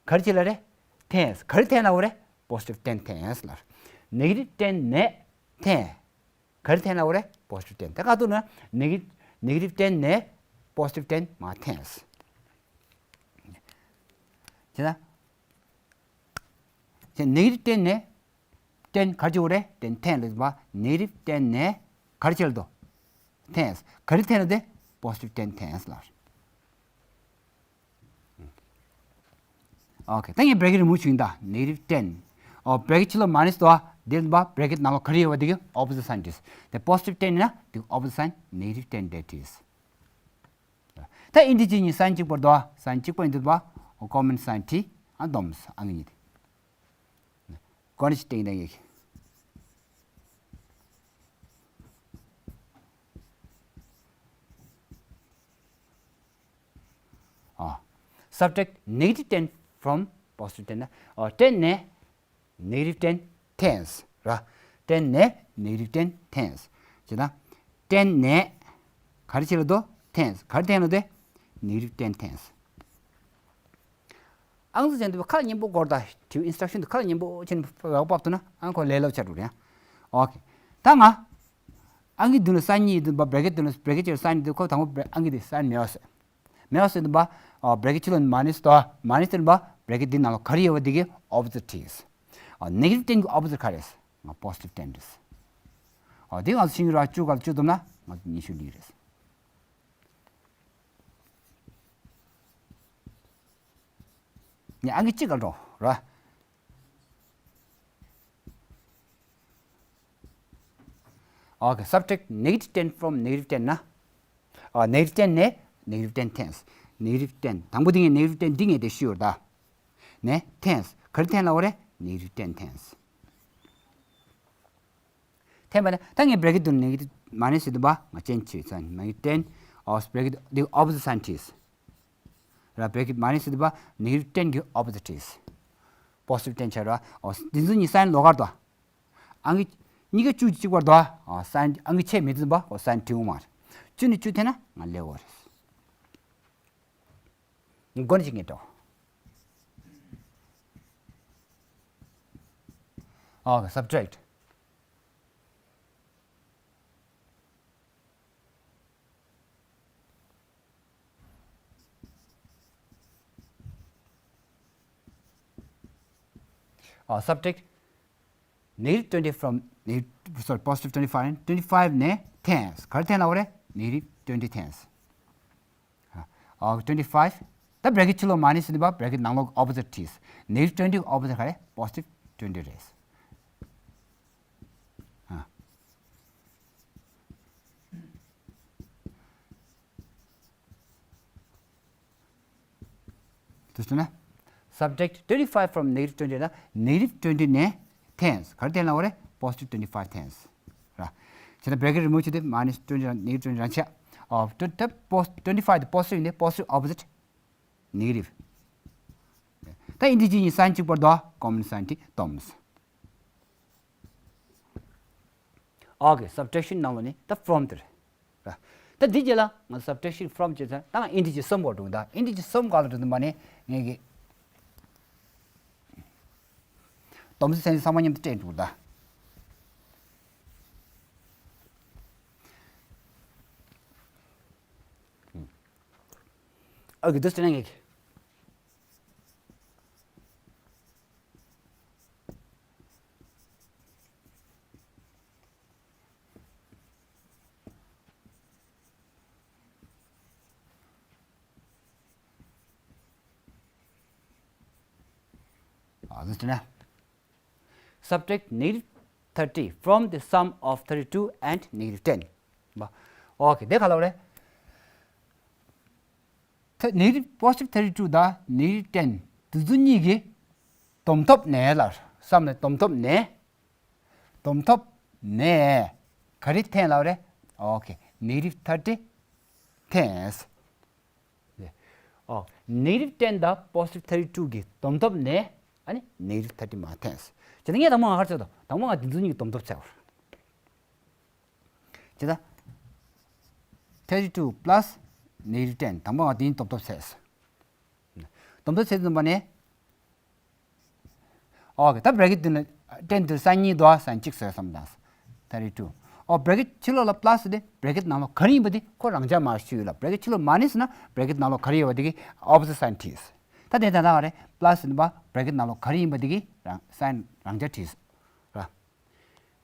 ག་རེ་བྱེད་ལ་རེད། ten ག་རེ་འཐེན་ལ་འོ་རེད། positive ten འཐེན་ལ། negative ten ནས་ten ག་རེ་འཐེན་ལ་འོ་རེད། positive ten དེ་ག་དུས་ན་negative negative ten ནས་positive ten མར་འཐེན། བྱས་ན། བྱས་negative ten ནས་ten ག་རེ་བྱེད་དགོས་རེད། ten ten ལ་བ་negative ten ནས་ག་རེ་བྱེད་ལ་དོ། ten ག་རེ་ten ལ་དེ་positive ten ten ལ། ཨོ་ཁེ། ད་ངས་bracket remove བྱུང་ད་negative ten། ཨོ་bracket ཕྱི་ལོགས་minus དོ། དེ་ལ་བ་bracket ནང་ལོགས་ག་རེ་ཡོད་པ་དེ་གི་opposite sign བྲིས། དེ་positive ten ཡིན་ན་དེ་opposite sign negative ten དེ་བྲིས། ད་integer གཉིས་sign གཅིག་པ་རེད་དོ། sign གཅིག་པ་ཡིན་དུས་པ་common sign བྲིས། ཨ་སྡོམ་ཨང་གཉིས་དེ། གོ་ནི་ཞིག་ཏིང་ཏིང་ཡིག་ཨ། subtract negative ten from positive ten ན། ཨ། ten ནས་negative ten tens ར། ten ནས་negative ten tens བྱས་ན། ten ནས་ག་རེ་བྱེད་ལ་དོ། tens ག་རེ་ten ལ་དེ། negative ten tens། ཨང་རྩིས་ཅན་དུ་ཁ་ལ་མཉམ་པོ་སྐོར་དང་དེའི་instruction དུ་ཁ་ལ་མཉམ་པོ་ཅན་བག་ཕབ་ཐུབ་ན་ཨང་ཁོ་ལས་སླ་པོ་ཆགས་འགྲོ་རེད། ཨོ་ཁེ། ད་ང་ཨང་ཀི་མདུན་ལ་sign གཉིས་ཡོད་དུས་པ་bracket མདུན་ལ་bracket ཅིག་ལ་sign གཉིས་དུས་ཁོ་དང་པོ་ཨང་ཀི་དེ་sign མེད་པ་བཟོས། མེད་པ་བཟོས་དུས་པ་bracket ཕྱི་ལོགས་minus དོ། minus དུས་པ་bracket འདི་ནང་ལ་ག་རེ་ཡོད་པ་འདི་གི་opposite བྲིས། negative ten གི་opposite ག་རེ། ང་positive ten བྲིས། འདི་ང་ཚོ་ཤེས་ཀྱི་རེད། བཅུ་ག་ལ་བཅུ་བསྡོམས་ན་ང་ཚོ་ཉི་ཤུ་ལི་རེད། ངས་ཨང་ཀི་གཅིག་ག་འགྲོ་ར། ཨོ་ཁེ། subtract negative ten from negative ten ན། ཨ། negative ten ནས་negative ten tens། negative ten དང་པོ་འདི་ངས་negative ten འདི་ངས་དེ་ཤི་ཡོད་ད། ནས་tens ག་རེ་ten ལ་འོ་རེད། negative ten tens། ten པ་ནི་ད་ངས་bracket དུ་negative minus དུ་བ་ང་ཅན་ཆེ་ཚན་negative ten ཨོ་bracket འདི་opposite sign བྲིས། ར་bracket minus དུ་བ་negative ten གི་opposite བྲིས། positive ten ཆ་ར། ཨོ་འདི་ཚོ་གཉིས་sign ལོགས་ཀར་དོ། ཨང་ཀི་གཉིས་ཀ་བཅུ་གཅིག་པར་དོ། ཨོ་sign ཨང་ཀི་ཆེ་མེད་དུ་བ་ཨོ་sign བྲིས་འོང་མ་རེད། བཅུ་ནས་བཅུ་འཐེན་ན་ང་ལེགས་འོ་རེད། མགོ་ནས་ཅིག་ངེས་འགྲོ། ཨོ་subtract ཨ། subtract negative twenty from negative, sorry, positive twenty five ནས་tens ག་རེ་ten ལ་འོ་རེད། negative twenty tens། ཨ། twenty five ད་bracket ཕྱི་ལོགས་minus ཡིན་པ་bracket ནང་ལོགས་opposite བྲིས། negative twenty opposite ག་རེ། positive twenty རེད། ཨ། དུ་ཟེར་ན། subtract twenty five from negative twenty ན་negative twenty ནས་tens ག་རེ་ten ལ་འོ་རེད། positive twenty five tens ར། བྱས་ན་bracket remove བྱས་ཏེ་minus twenty རང་negative twenty རང་ཆགས། ཨོ་ད་ད་post twenty five དེ་positive ཡིན་ཏེ་positive opposite negative། ད་integer གཉིས་sign གཅིག་པར་དོ། common sign དེ་སྡོམ། ཨོ་ཁེ། subtraction ནང་ལོགས་ནས་ད་from དེ་རེད། ད་འདི་རྗེས་ལ་ང་subtraction from བྱེད་ཚར། ད་ང་integer གསུམ་པོ་འགྲོ་གི་ད། integer གསུམ་ག་ལ་འགྲོ་དུས་མ་ནས་ངས་ཀྱི་སྡོམ་ཚིག་ཚན་ཚང་མ་མཉམ་དུ་སྤྲད་འགྲོ་གི་ད། ཨོ་ཁེ། འདི་སྤྲད་ན་ངས་ཀྱི། ཨ། འདི་ན། subtract negative thirty from the sum of thirty two and negative ten། ཨོ་ཁེ། དེ་ག་ལ་རེད། ད་negative positive thirty two དང་negative ten དེ་ཚོ་གཉིས་ཀྱི་བསྡོམས་ཐོབ་ནས་ལ། སམ་ནས་བསྡོམས་ཐོབ་ནས། བསྡོམས་ཐོབ་ནས་ག་རེ་ten ལ་རེད། ཨོ་ཁེ། negative thirty tens། ཨོ། negative ten དང་positive thirty two གི་བསྡོམས་ཐོབ་ནས་ཨ་ནི་negative thirty མ་tens། བྱས་ན་ངས་དང་པོ་ང་ག་རེ་བྱས་དང་། དང་པོ་ང་དེ་ཚོ་གཉིས་ཀྱི་བསྡོམས་ཐོབ་བྱས་པ་རེད། བྱས་ད། thirty two plus negative ten དང་པོ་ང་དེ་གཉིས་བསྡོམས་ཐོབ་བྱས། བསྡོམས་ཐོབ་བྱས་ཙམ་པ་ནས། ཨོ་ཁེ། ད་bracket དེ་ནི་ten དེ་སམ་གཉིས་དོ། སམ་གཅིག་བཟོས་སམ་དང་། thirty two། ཨོ་bracket ཕྱི་ལོགས་ལ་plus དེ་bracket ནང་ལོགས་ག་རེ་ཡིན་པ་དེ་ཁོ་རང་འཇགས་མ་ཞུས་ལ། bracket ཕྱི་ལོགས་minus ན་bracket ནང་ལོགས་ག་རེ་ཡོད་པ་དེ་གི་opposite sign བྲིས། ད་དེ་ད་ལྟ་ག་རེ་པ་ལ་སི་ཡིན་པ་བྷེ་རེ་ཀེ་ཊི་ནང་ལོགས་ག་རེ་ཡིན་པ་དེ་གི་རང་སའིན་རང་འཇགས་བྲིས་སོང་ར།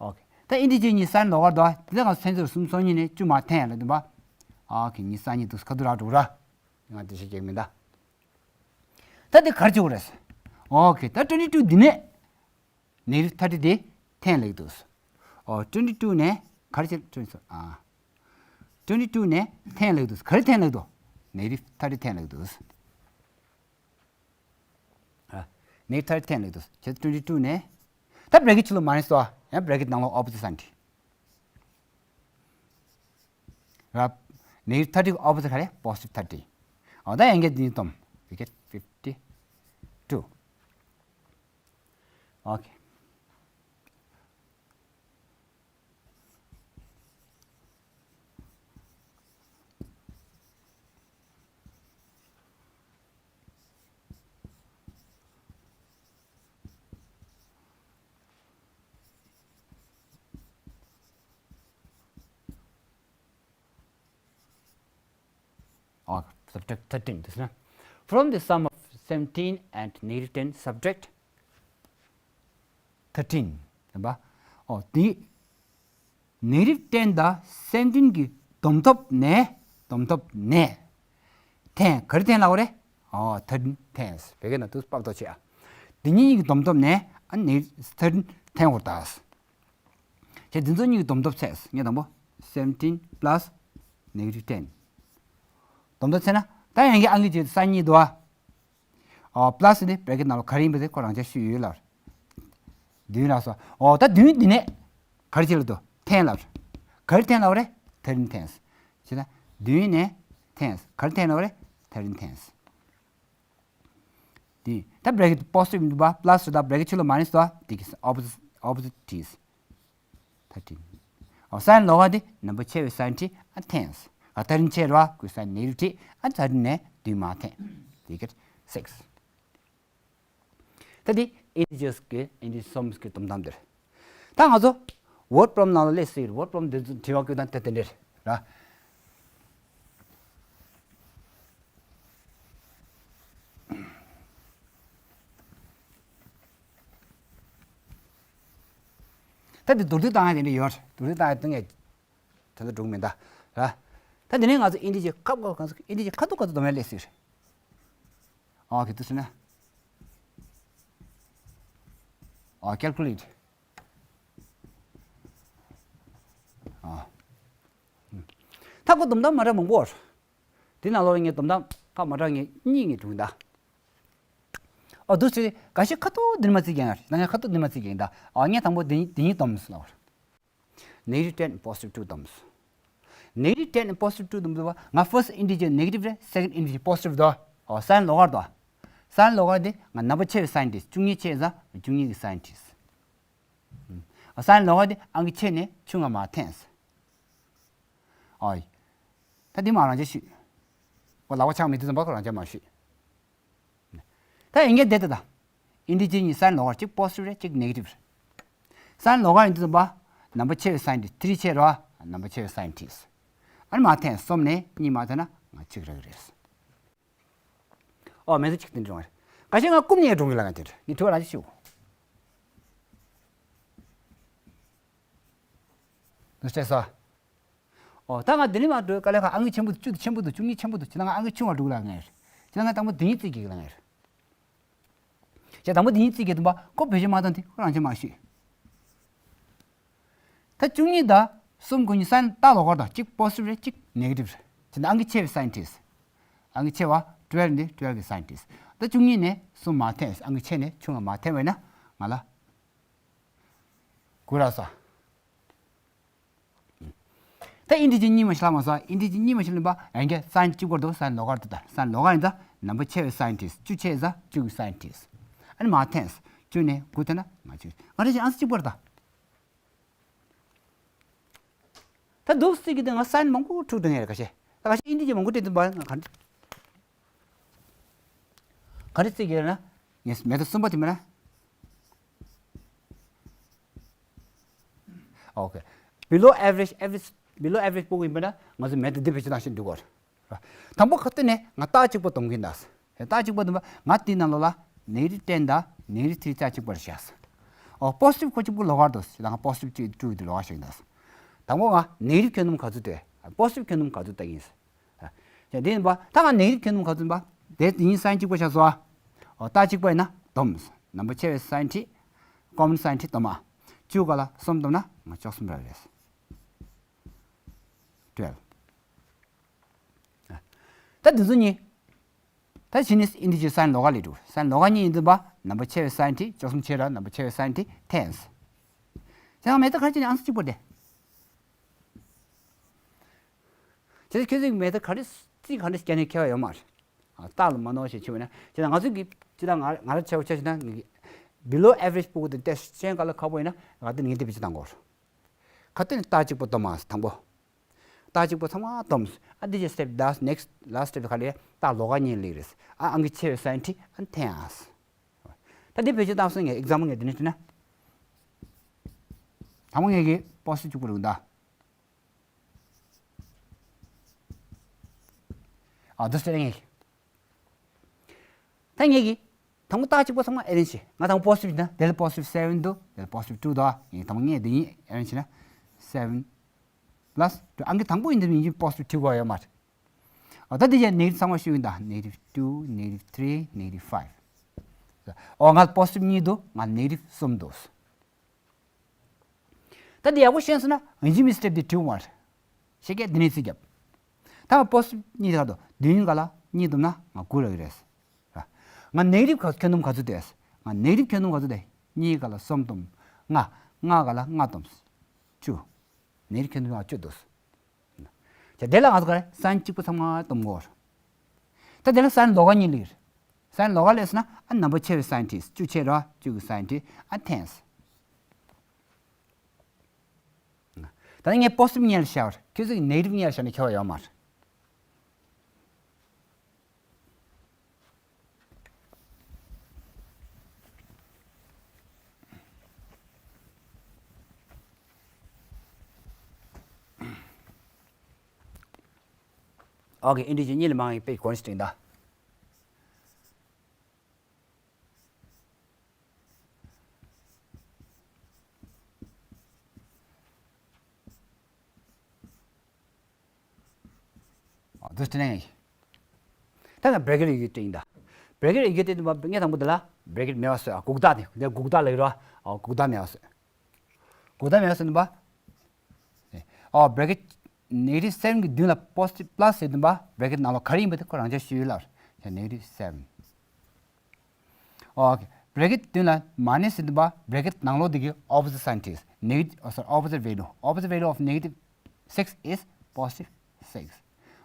ཨོ་ཁེ། ད་ཨིན་ཊི་ཇར་གཉིས་སའིན་ལོགས་ཀར་འདུག་ཨ། དེ་ལ་ང་ཚོ་ཚན་ཚོད་གསུམ་སོ་གཉིས་ནས་བཅུ་མར་འཐེན་ལབ་འདུག་པ། ཨོ་ཁེ། གཉིས་སའིན་གཉིས་འདུག་ཁ་ཐུག་རག་འགྲོ་ར། ང་དེ་བཤད་ཀྱི་མིན་ད། ད་དེ་ག་རེ་བྱེད་དགོས་རེད། ཨོ་ཁེ། ད་ཊུ་ཝེན་ཊི་ཊུ་འདི་ནས་ནེ་གེ་ཊིབ་ཐར་ཊི་དེ་འཐེན་ལབ་འདུག་ཨོ་ཊུ་ཝེན་ཊི་ཊུ་ནས་ག་རེ་བྱེད། ཊུ་ཝེན་ཊི་ཊུ་ཨ། ཊུ་ཝེན་ཊི་ཊུ་ནས་འཐེན་ལབ་འདུག་ག་རེ་འཐེན་ལབ་འདུག་ནེ་གེ་ཊིབ་ཐར་ཊི་འཐེན་ལབ་འདུག་ཨ། ནེ་གེ་ཊིབ་ཐར་ཊི་འཐེན་ལབ་འདུག་བྱས་ཙང་ཊུ་ཝེན་ཊི་ཊུ་ནས། ད་བྷེ་རེ་ཀེ་ཊི་ཕྱི་ལོགས་མ་ནས་སོ། ཡང་བྷེ་རེ་ཀེ་ཊི་ནང་ལོགས་ཨོ་པོ་ཛིཊ་སའིན་བྲིས། ར། ནེ་གེ་ཊིབ་ཐར་ཊི་གི་ཨོ་པོ་ཛིཊ་ག་རེ། པོ་ཛི་ཊིབ་ཐར་ཊི། འོ་ད་ཡང་བསྐྱར་འདི་གཉིས་སྡོམ། We get fifty two. ཨོ་ཁེ། ཨོ། Subtract thirteen དེ་ཟེར་ན། From the sum of seventeen and negative ten, subtract thirteen. དེ་པ། ཨོ་དེ། ནེ་གེ་ཊིབ་ཊེན་དང་སེ་བེན་ཊིན་གྱི་བསྡོམས་ཐོབ་ནས། བསྡོམས་ཐོབ་ནས། འཐེན། ག་རེ་འཐེན་ལབ་པ་རེད། ཨོ་ཐར་ཊིན་འཐེན། བོད་སྐད་ནང་དུ་ཕབ་ཐོག་བྱས་ཨ། འདི་གཉིས་གཉིས་ཀྱི་བསྡོམས་ཐོབ་ནས་ཨ་ནི་ཐར་ཊིན་འཐེན་དགོས་རེད་ད། བྱས་འདི་ཚོ་གཉིས་ཀྱི་བསྡོམས་ཐོབ་བྱས། ངས་དང་པོ་seventeen plus negative ten བསྡོམས་ཐོབ་བྱས་ན། ད་ཡང་གི་ཨང་ཀི་བྱས་སའིན་གཉིས་འདུག་ཨ། ཨོ་པ་ལ་སི་དེ་བྷེ་རེ་ཀེ་ཊི་ནང་ལོགས་ག་རེ་ཡིན་པ་དེ་ཁོ་རང་ཅག་ཤེས་ཡོད་ལབ། བདུན་ལ་སོ། ཨོ་ད་བདུན་འདི་ནས་ག་རེ་བྱེད་ལབ་འདུག་འཐེན་ལབ། ག་རེ་འཐེན་ལབ་པ་རེད། ཐར་ཊིན་འཐེན། བྱས་ན་བདུན་ནས་འཐེན། ག་རེ་འཐེན་ལབ་པ་རེད། ཐར་ཊིན་འཐེན། དེ་ད་བྷེ་རེ་ཀེ་ཊི་པོ་ཟི་ཊིབ་འདུག་པ། པ་ལ་སི་དང་བྷེ་རེ་ཀེ་ཊི་ཕྱི་ལོགས་མ་ནས་སོ། དེ་གི་ཨོ་པོ་ཟིཊ། ཨོ་པོ་ཟིཊ་བྲིས། ཐར་ཊིན། ཨོ་སའིན་ལོགས་ཀ་དེ་ནུམ་པར་ཆེ་བའི་སའིན་བྲིས། ཨ་འཐེན། ཨ་ཐར་ཊིན་ཆེ་ར་ཁོའི་སའིན་ནེ་གེ་ཊིབ་བྲིས། ཨ་ཐར་ཊིན་ནས་བདུན་མར་འཐེན། དེ་གི་སིགས། ད་དེ་ཨིན་ཊི་ཇར་གི་ཨིན་ཊི་ཇར་སམ་གི་བསྡོམས་ཐོབ་འདིར། ད་ང་ཚོ་ཝོརཌ་པོ་རོབ་ལེམ་ནང་ལ་སླེབས་སྲིད། ཝོརཌ་པོ་རོབ་ལེམ་འདི་ཚོ་དྲི་བ་བཀོད་སྟངས་དེ་དེ་འདྲ་རེད་ར། ད་འདི་མདོར་བསྡུས་བཏང་ཡ་དེ་འདྲ་ཡོད་རེད། མདོར་བསྡུས་བཏང་ཡ་དེ་ངས་དེ་འདྲ་འགྲོ་གི་མིན་ད་ར། ད་འདི་ནས་ང་ཚོ་ཨིན་ཊི་ཇར་ཁ་ཁ་ཁ་ཁ་ཨིན་ཊི་ཇར་ཁ་ཐུག་ཁ་ཐུག་བསྡོམས་ཡ་སླེབས་སྲིད་རེད། ཨོ་ཁེ། དེ་ཟེར་ན། ཨོ་ཀལ་ཀུ་ལེ་ཊི། ཨོ། ད་ཁོ་བསྡོམས་སྟངས་མ་འདྲ་མང་པོ་ཡོད། དེ་ནང་ལོགས་ལ་ངས་བསྡོམས་སྟངས་ཁ་མ་འདྲ་ངས་གཉིས་ངས་བསྒྲུབས་ད། ཨོ་འདུག་སེ་འགའ་ཤས་ཁ་ཐུག་འདི་ནས་མར་རྩིས་རྒྱག་ཡ་རེད། ད་ངས་ཁ་ཐུག་འདི་ནས་མར་རྩིས་རྒྱག་ཡིན་ད། ཨོ་ངས་དང་པོ་འདི་གཉིས་འདི་གཉིས་བསྡོམས་ཟེར་ལབ། Negative ten and positive two བསྡོམས། Negative ten and positive two བསྡོམས་འདུག་པ། ང་first integer negative རེད། second integer positive འདུག་ཨོ་སའིན་ལོགས་ཀར་འདུག་སའིན་ལོགས་ཀར་འདི་ང་ནུམ་པར་ཆེ་བའི་སའིན་བྲིས། བཅུ་གཉིས་ཆེ་ཙང་བཅུ་གཉིས་ཀྱི་སའིན་བྲིས། ཨོ་སའིན་ལོགས་ཀར་འདི་ཨང་ཀི་ཆེ་ནས་ཆུང་ང་མར་འཐེན། ཨོ་ད་འདི་མར་རང་ཅག་ཤོད། ཁོ་ལག་པ་འཆང་མི་དེ་ཙམ་པ་ཁོ་རང་ཅག་མར་ཤོད། ད་ཡིན་གྱི་བསྡད་ད། ད་ཨིན་ཊི་ཇར་གཉིས་སའིན་ལོགས་ཀར་གཅིག་པོ་ཟི་ཊིབ་རེད། གཅིག་ནེ་གེ་ཊིབ་རེད། སའིན་ལོགས་ཀར་ཡིན་དུས་ཙམ་པ་ནུམ་པར་ཆེ་བའི་སའིན་བྲིས། ཐི་རི་ཆེ་ར་ནུམ་པར་ཆེ་བའི་སའིན་བྲིས། ཨ་ནི་མར་འཐེན། གསུམ་ནས་གཉིས་མར་འཐེན་ན་ང་གཅིག་རག་གི་རེད། ཨོ་མེ་ཚོ་གཅིག་དེ་འདྲ་རེད། ཁ་ཤས་ང་རྐུབ་ནས་འགྲོ་གི་ལ་ང་དེ་འདྲ་ངས་དྲི་བ་རང་ཅིག་ཞུ། འདུག་སེ་ས། ཨོ་ད་ང་འདི་ནས་མར་འགྲོ་དཀའ་ལས་ཁག་ཨང་ཀི་ཆེན་པོ་འདུག་བཅུ་དེ་ཆེན་པོ་འདུག་བཅུ་གཉིས་ཆེན་པོ་འདུག་བྱས་ན་ང་ཨང་ཀི་ཆུང་བ་འགྲོ་གི་ལ་ངས་རེད། བྱས་ན་ང་དང་པོ་འདི་གཉིས་རྩིས་རྒྱག་གི་ལ་ངས་རེད། བྱས་དང་པོ་འདི་གཉིས་རྩིས་རྒྱག་དུས་པ་ཁོ་བེད་སྤྱོད་མ་བཏང་དེ་ཁོ་རང་ཅག་མར་ཤོད། ད་བཅུ་གཉིས་དང་གསུམ་ཁོ་གཉིས་སའིན་ལོགས་ཀར་དང་གཅིག་པོ་ཟི་ཊིབ་རེད། གཅིག་ནེ་གེ་ཊིབ་རེད། བྱས་ན་ཨང་ཀི་ཆེ་བའི་སའིན་བྲིས། ཨང་ཀི་ཆེ་བ་ཊུ་ཝེལ་འདི་ཊུ་ཝེལ་གྱི་སའིན་བྲིས། ད་བཅུ་གཉིས་ནས་གསུམ་མར་འཐེན། ཨང་ཀི་ཆེ་ནས་ཆུང་ང་མར་འཐེན་པ་ཡིན་ན་ང་ལ་དགུ་རག་སོང་། ད་ཨིན་ཊི་ཇར་གཉིས་མར་ཤོད་ལ་མ་སོང་། ཨིན་ཊི་ཇར་གཉིས་མར་ཤོད་ལ་ཡིན་པ་ཡང་བསྐྱར་སའིན་གཅིག་པོ་འདུག་སའིན་ལོགས་ཀར་འདུག་ད་སའིན་ལོགས་ཀར་ཡིན་ཙང་ནུམ་པར་ཆེ་བའི་སའིན་བྲིས། བཅུ་ཆེ་ཙང་བཅུ་གི་སའིན་བྲིས། ཨ་ནི་མར་འཐེན། བཅུ་ནས་དགུ་འཐེན་ན་ང་བཅུ། ང་རེ་ཅན་ཨང་ས་གཅིག་པ་རེད་ད། ད་འདུག་སེ་གི་དེ་ང་སའིན་མང་པོ་འཁྲུག་འགྲོ་ངེས་རེད། ཁ་ཤས་ད་ཁ་ཤས་ཨིན་ཊི་ཇར་མང་པོ་སྤྲད་དུས་པ་ང་ག་འདྲ་ག་འདྲ་རྩིས་རྒྱག་ན་ངས་མེ་ཐོད་གསུམ་པ་དེ་མིན་ན། ཨོ་ཁེ། below average average below average པོ་ཡིན་པ་ན་ང་ཚོ་མེ་ཐོད་འདི་བེད་སྤྱོད་བཏང་ཤེས་འགྲིག་གོ། དང་པོ་ཁ་ཐུག་ནས་ང་རྟགས་གཅིག་པོ་སྡོམ་གི་ཡིན་ད། རྟགས་གཅིག་པ་བདུན་པ་ང་དེའི་ནང་ལོགས་ལ་negative ten དང་negative three རྩ་གཅིག་པར་བཞག་སོང་། ཨོ་positive ཁོ་གཅིག་པུ་ལོགས་ཀར་འདུག་ད་ང་positive གཅིག་དྲུག་དེ་ལོགས་ཀར་བཞག་གི་འདུག་དང་པོ་ང་negative ཁྱོན་བསྡོམས་ག་ཚོད་འདུག positive ཁྱོན་བསྡོམས་ག་ཚོད་ལྟ་གི་ཡིན། ཡ་འདི་ཡིན་པ་ད་ང་negative ཁྱོན་བསྡོམས་ག་ཚོད་ཡིན་པ་དེ་དེ་ཡིན་sign གཅིག་པ་བཞག་སོང་། ཨོ་རྟགས་གཅིག་པ་ཡིན་ན་བསྡོམས། ནམ་བར་ཆེ་བའི་sign ཁྲིད། common sign ཁྲིད་བསྡོམས་ཨ། བཅུ་ག་ལ་གསུམ་བསྡོམས་ན་ང་བཅུ་གསུམ་རག་གི་རེད། twelve ད་འདི་ཚོ་གཉིས། ད་ཕྱི་ནས་integer sign ལོགས་ཀ་ལས་འགྲོ། sign ལོགས་ཀ་གཉིས་ཡིན་དུས་པ་ནམ་བར་ཆེ་བའི་sign ཁྲིད། བཅུ་གསུམ་ཆེ་ར་ནམ་བར་ཆེ་བའི་sign ཁྲིད་tens། དེ་ཡང་method ག་རེ་བྱས་ནས་answer གཅིག་པ་རེད། བྱས་ཙང་ཁྱོད་ཚོས་method ག་རེ་རྩིས་ག་འདྲ་བརྒྱབ་ནས་ཁྱད་པར་ཡོད་མ་རེད། ཨ་རྟགས་ལ་མ་ནོར་ཞེས་བྱས་པ་ན་བྱས་ཙང་ང་ཚོས་ཀྱི་ཅི་ལྟར་ང་ང་རང་ཆ་བོ་ཆ་བཞག་ན་ངེད་ཀྱི་below average ཕྲུ་གུ་དེ་ཏོག་ཙམ་ག་ལ་ཁག་པོ་ཡིན་ན་ང་དེ་ངས་དེ་བེད་སྤྱོད་གཏང་དགོས་རེད། ག་དུས་ནས་རྟགས་གཅིག་པ་བསྡོམས་མ་དང་པོ། རྟགས་གཅིག་པ་ཚང་མ་བསྡོམས། ཨ་འདི་ཅི་step last next last step ག་ལས་རྟགས་ལོགས་ཀ་གཉིས་སླེབས་རེད། ཨ་ཨང་ཀི་ཆེ་བའི་sign ཁྲིད་ཨ་འཐེན་ཨ། ད་འདི་བེད་སྤྱོད་བཏང་སོང་ངས་example ངས་འདི་ནས་བྲིས་ན། དང་པོ་ངས་ཀྱི་positive གཅིག་པ་རུ་གདའ། ཨ་འདི་སྟེར་ངས་ཀྱི། ད་ངས་ཀྱི། དང་པོ་རྟགས་གཅིག་པ་ཚང་མ་arrange བྱེད། ང་དང་པོ་positive ཡིན་ན་དེ་ལ་positive seven འདུག་དེ་ལ་positive two འདུག་ངས་དང་པོ་ངས་འདི་གཉིས་arrange བྱས་ན་seven plus two ཨང་ཀི་དང་པོ་ཡིན་དུས་ཡིན་གྱི་positive two གོ་ཡོད་མ་རེད། ཨ་ད་དེ་རྗེས་negative ཚང་མ་ཤོད་ཡིན་ད་negative two negative three negative five ཨོ་ང་positive གཉིས་འདུག་ང་negative གསུམ་འདུག་ད་འདི་ཡག་པོ་ཤེས་སོང་ན་ཡིན་གཅིག་མིན་གཅིག་step འདི་འགྲིག་མ་རེད། ཤེས་ཀྱི་འདི་ནས་རྩིས་རྒྱབ། ད་ང་positive གཉིས་དེ་ག་དོ་བདུན་ག་ལ་གཉིས་བསྡོམས་ན་ང་དགུ་རག་གི་རེད། ང་negative ག་ཁྱོན་བསྡོམས་ག་ཚོད་འདུག་ང་negative ཁྱོན་བསྡོམས་ག་ཚོད་འདུག་གཉིས་ག་ལ་གསུམ་བསྡོམས། ལྔ། ལྔ་ག་ལ་ལྔ་བསྡོམས། བཅུ། negative ཁྱོན་བསྡོམས་ང་བཅུ་འདུག་ད་དེ་ལ་ང་ཚོ་ག་རེ་sign གཅིག་པ་ཚང་མ་བསྡོམས་དགོས། ད་དེ་ལ་sign ལོགས་ཀ་གཉིས་སླེབས་ཀྱི་རེད། sign ལོགས་ཀ་སླེབས་སོང་ན་ཨ་number ཆེ་བའི་sign ཁྲིད། བཅུ་ཆེ་ར་བཅུ་གི་sign ཁྲིད་ཨ་tens། ད་ནི་ངས་positive གཉིས་ལ་བཞག་པ་རེད། ཁྱོད་ཚོ་གིས་negative གཉིས་ལ་བཞག་ན་ཁྱད་པར་ཡོད་མ་རེད། ཨོ་ཁེ། integer གཉིས་ལས་མང་བའི་དཔེ་གོ་ནས་བྲིས་ད། འདི་སྤྲད་ནས། ད་ང་bracket ཡི་གེ་སྤྲད་ཡིན་ད། bracket ཡི་གེ་སྤྲད་དུས་ངས་དང་པོ་འདི་ལ་bracket མེད་པ་བཟོས་ཨ། གུག་རྟགས་དེ་འདི་གུག་རྟགས་ལབ་ཀྱི་རེད་ཨ། གུག་རྟགས་མེད་པ་བཟོས། གུག་རྟགས་མེད་པ་བཟོས་ནས་པ། ཨ་bracket negative seven གི་མདུན་ལ positive plus ཟེར་དུས་པ་bracket ནང་ལོགས་ག་རེ་ཡིན་པ་དེ་ཁོ་རང་ཅག་ཤེས་ཡོད་ལ། negative seven ཨོ་ཁེ། bracket མདུན་ལ་minus ཟེར་དུས་པ་bracket ནང་ལོགས་དེ་གི་opposite sign བྲིས། negative ཨོ་sorry opposite value opposite value of negative six is positive six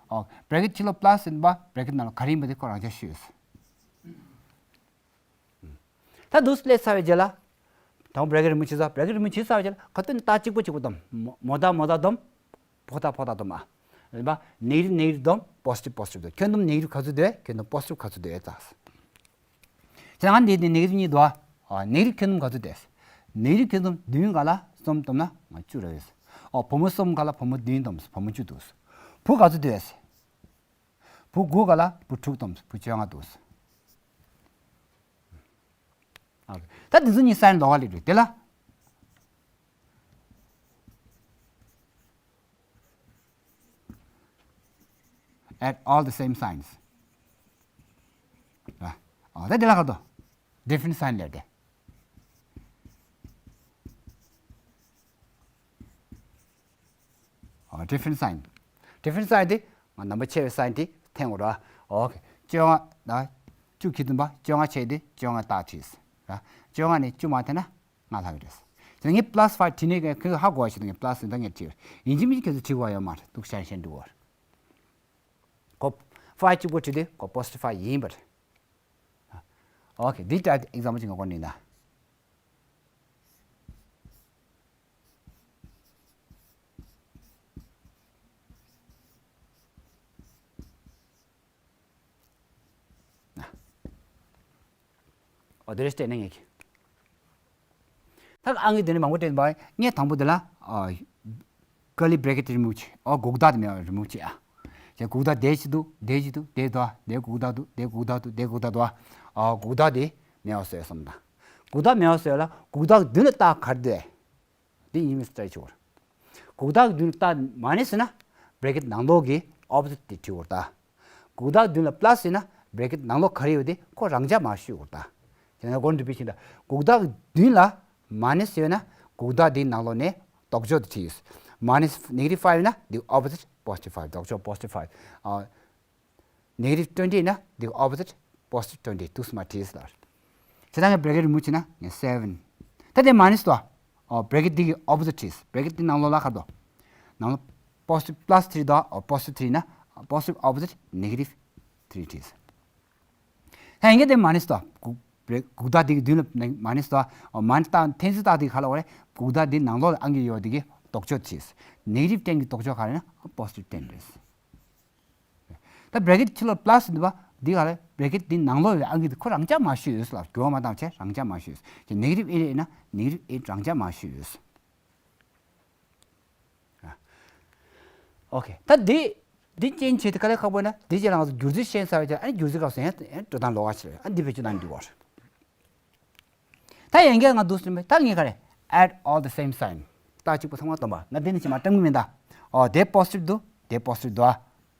ཨོ། bracket ཕྱི་ལོགས་plus ཟེར་དུས་པ་bracket ནང་ལོགས་ག་རེ་ཡིན་པ་དེ་ཁོ་རང་ཅག་ཤེས་ཡོད། ད་འདུག་སླེབས་ཚར་བའི་རྗེས་ལ། དང་པོ་bracket remove བྱས་ཚར། bracket remove བྱས་ཚར་བའི་རྗེས་ལ་ཁ་ཏོན་རྟགས་གཅིག་པ་གཅིག་པ་བསྡོམས། མོ་མོ་རྟགས་མོ་རྟགས་བསྡོམས། ཕོ་རྟགས་ཕོ་རྟགས་བསྡོམས་ཨ། རེད་པ། negative negative བསྡོམས་positive positive བསྡོམས། ཁྱོན་བསྡོམས་negative ག་ཚོད་འདུག་ཁྱོན་བསྡོམས་positive ག་ཚོད་འདུག་ཨེ་ཙག་དེ་ང་འདི་འདི་negative གཉིས་འདུག་ཨ། negative ཁྱོན་བསྡོམས་ག་ཚོད་འདུག negative ཁྱོན་བསྡོམས་བདུན་ག་ལ་གསུམ་བསྡོམས་ན་ང་བཅུ་རེད། ཨོ་བུ་མོ་གསུམ་ག་ལ་བུ་མོ་བདུན་བསྡོམས་བུ་མོ་བཅུ་འདུག་བུ་ག་ཚོད་འདུག་བུ་དགུ་ག་ལ་བུ་དྲུག་བསྡོམས་བུ་བཅོ་ལྔ་འདུག་ཨ། ད་འདི་ཚོ་གཉིས་sign ལོགས་ཀ་སླེབས་རེད་དེ་ལ། add all the same signs ཨ། ད་འདི་ལ་ག་དོ། different sign སླེབས་ཏེ། ཨ། different sign different sign དེ་ང་number ཆེ་བའི་sign དེ་འཐེན་དགོས་ར། ཨོ་ཁེ། བཅོ་ལྔ་ད། བཅུ་ཁྱི་བདུན་པ་བཅོ་ལྔ་ཆེ་དེ་བཅོ་ལྔ་རྟགས་བྲིས། ར། བཅོ་ལྔ་ནས་བཅུ་མ་འཐེན་ན་ལྔ་ལྷག་གི་རེད། དེ་ངས་plus five བྲིས་ནས་ཁྱོད་ཧ་གོ་བ་ཞིག་དང་ངས་plus ཟིན་ད་ངས་བྲིས། ཡིན་གཅིག་མིན་གཅིག་ཁྱོད་ཚོ་བྲིས་དགོས་ཡོད་མ་རེད་འདུག་ཤར་ཤར་འགྲོ་གོ། ཁོ་five གཅིག་པོ་བྲིས་དེ་ཁོ་positive five ཡིན་པ་རེད། ཨོ་ཁེ། འདི་ལྟར་example གཅིག་ངོ་གོ་ནི་ན། ཨོ་དེ་རེད་བལྟས་ན་ངེས་ཀྱི། ད་ཨང་ཀི་དེ་ནས་མང་པོ་སྤྲད་པ་ངས་དང་པོ་དེ་ལ་ཨ། curly bracket remove བྱེད། ཨོ་གུག་རྟགས་དེ་མེད་པ་remove བྱེད་ཨ། དེ་གུག་རྟགས་དེ་ཅིག་འདུག་དེ་ཅིག་འདུག་དེ་འདུག་དེ་གུག་རྟགས་འདུག་དེ་གུག་རྟགས་འདུག་དེ་གུག་རྟགས་འདུག་དེ་གུག་རྟགས་འདུག་ཨ། གུག་རྟགས་དེ་མེད་པ་བཟོས་སོང་ད། གུག་རྟགས་མེད་པ་བཟོས་ལ་གུག་རྟགས་མདུན་ལ་རྟགས་ག་རེ་འདུག་དེ་ཡིན་མིན་སྤྲད་ཆོག་གུག་རྟགས་མདུན་ལ་རྟགས་མ་ནས་ཟེར་ན་བྷེ་རེ་ཀེཊ་ནང་ལོགས་ཀྱི་ཨོ་པོ་ཟིཊ་དེ་བྲིས་འོར་ད། གུག་རྟགས་མདུན་ལ་པ་ལ་སི་ཡིན་ན་བྷེ་རེ་ཀེཊ་ནང་ལོགས་ག་རེ་ཡོད་དེ་ཁོ་རང་འཇགས་མ་ཞུ་འོར་ད། དེ་ནས་གོང་དུ་བི་ཤིང་ད་གུག་རྟགས་མདུན་ལ་མ་ནས་ཡོད་ན་གུག་རྟགས་དེའི་ནང་ལོགས་ནས་ལྡོག་ཕྱོགས་དེ་བྲིས་ཡོད། མ་ནས་ནེ་གེ་ཊིབ་ཕའི་བྷི་ཡིན་ན་དེ་ཨོ་པོ་ཟིཊ་པོ་ཟི་ཊིབ་ཕའི་བྷི། ལྡོག་ཕྱོགས་པོ་ཟི་ཊིབ་ཕའི་བྷི། ཨ། ནེ་གེ་ཊིབ་ཊུ་ཝེན་ཊི་ཡིན་ན་དེ་ཨོ་པོ་ཟིཊ་པོ་ཟི་ཊིབ་ཊུ་ཝེན་ཊི་འདུག་སེ་མར་བྲིས་ཟེར་ལ། བྱས་ཙང་ངས་བྷེ་རེ་ཀེཊ་རི་མུབ་བྱས་ན་ངས་སེ་བེན། ད་དེ་མ་ནས་དོ། ཨོ། བྷེ་རེ་ཀེཊ་འདི་གི་ཨོ་པོ་ཟིཊ་བྲིས། བྷེ་རེ་ཀེཊ་འདི་ནང་ལོགས་ལ་ག་རེ་འདུག་ནང་ལོགས་པོ་སི་ཊིབ་པ་ལ་སི་ཐི་རི་འདུག་ཨོ། པོ་སི་ཊིབ་ཐི་རི་ན་པོ་སི་ཊིབ་ཨོ་པོ་ཟིཊ་ནེ་གེ་ཊིབ་ཐི་རི་བྲིས། ད་ཡིན་གྱི་དེ་མ་ནས་དོ། གུག་རྟགས་འདི་གི་མདུན་ལ་མ་ནས་དོ། ཨོ། མ་ནས་རྟགས་འཐེན་ཚུལ་རྟགས་འདི་ག་ལ་འོ་རེད། གུག་རྟགས་འདི་ནང་ལོགས་ལ་ཨང་ཀི་ཡོད་འདི་གི་ལྡོག་ཕྱོགས་བྲིས། ནེ་གེ་ཊིབ་ཊེན་གྱི་ལྡོག་ཕྱོགས་ག་རེ་ན་པོ་སི་ཊིབ་ཊེན་རེད། ད་བྷེ་རེ་ཀེཊ་ཕྱི་ལོགས་པ་ལ་སི་འདི་པ་འདི་ག་རེ། བྷེ་རེ་ཀེཊ་འདི་ནང་ལོགས་ཡོད་ཨང་ཀི་འདི་ཁོ་རང་འཇགས་མ་ཞུས་ཡོད་ལ། འགྱུར་བ་མ་བཏང་བྱས་རང་འཇགས་མ་ཞུས་ཡོད། ཀྱི་ནེ་གེ་ཊིབ་ཨེ་ཡིན་ན་ནེ་གེ་ཊིབ་ཨེ་རང་འཇགས་མ་ཞུས་ཡོད། ཨོ་ཁེ། ད་འདི་འདི་རྐྱེན་བྱས་ཏེ་དཀའ་ལས་ཁག་པོ་ཡིན་ན་འདི་རྗེས་ལ་ང་ཚོ་སྒྱུར་རྩིས་ཤེས་ཚར་བའི་རྗེས་ཨ་ནི་སྒྱུར་རྩིས་སྐབས་སུ་ཡང་ཡང་འགྲོ་སྟངས་ལོགས་ཀ་ཞིག་རེད། ཨ་འདི་བེད་སྤྱོད་གཏང་འགྲོ་བ་རེད། ད་ཡན་གྱི་ང་འདུག་སེ་ད་ངས་ག་རེ། add all the same sign། རྟགས་གཅིག་པོ་ཚང་མ་བསྡོམས་པ། ང་འདི་ནས་ཅིག་མར་བཀྲམ་གི་མིན་ད། ཨོ་དེ་པོ་སི་ཊིབ་འདུག་དེ་པོ་སི་ཊིབ་འདུག་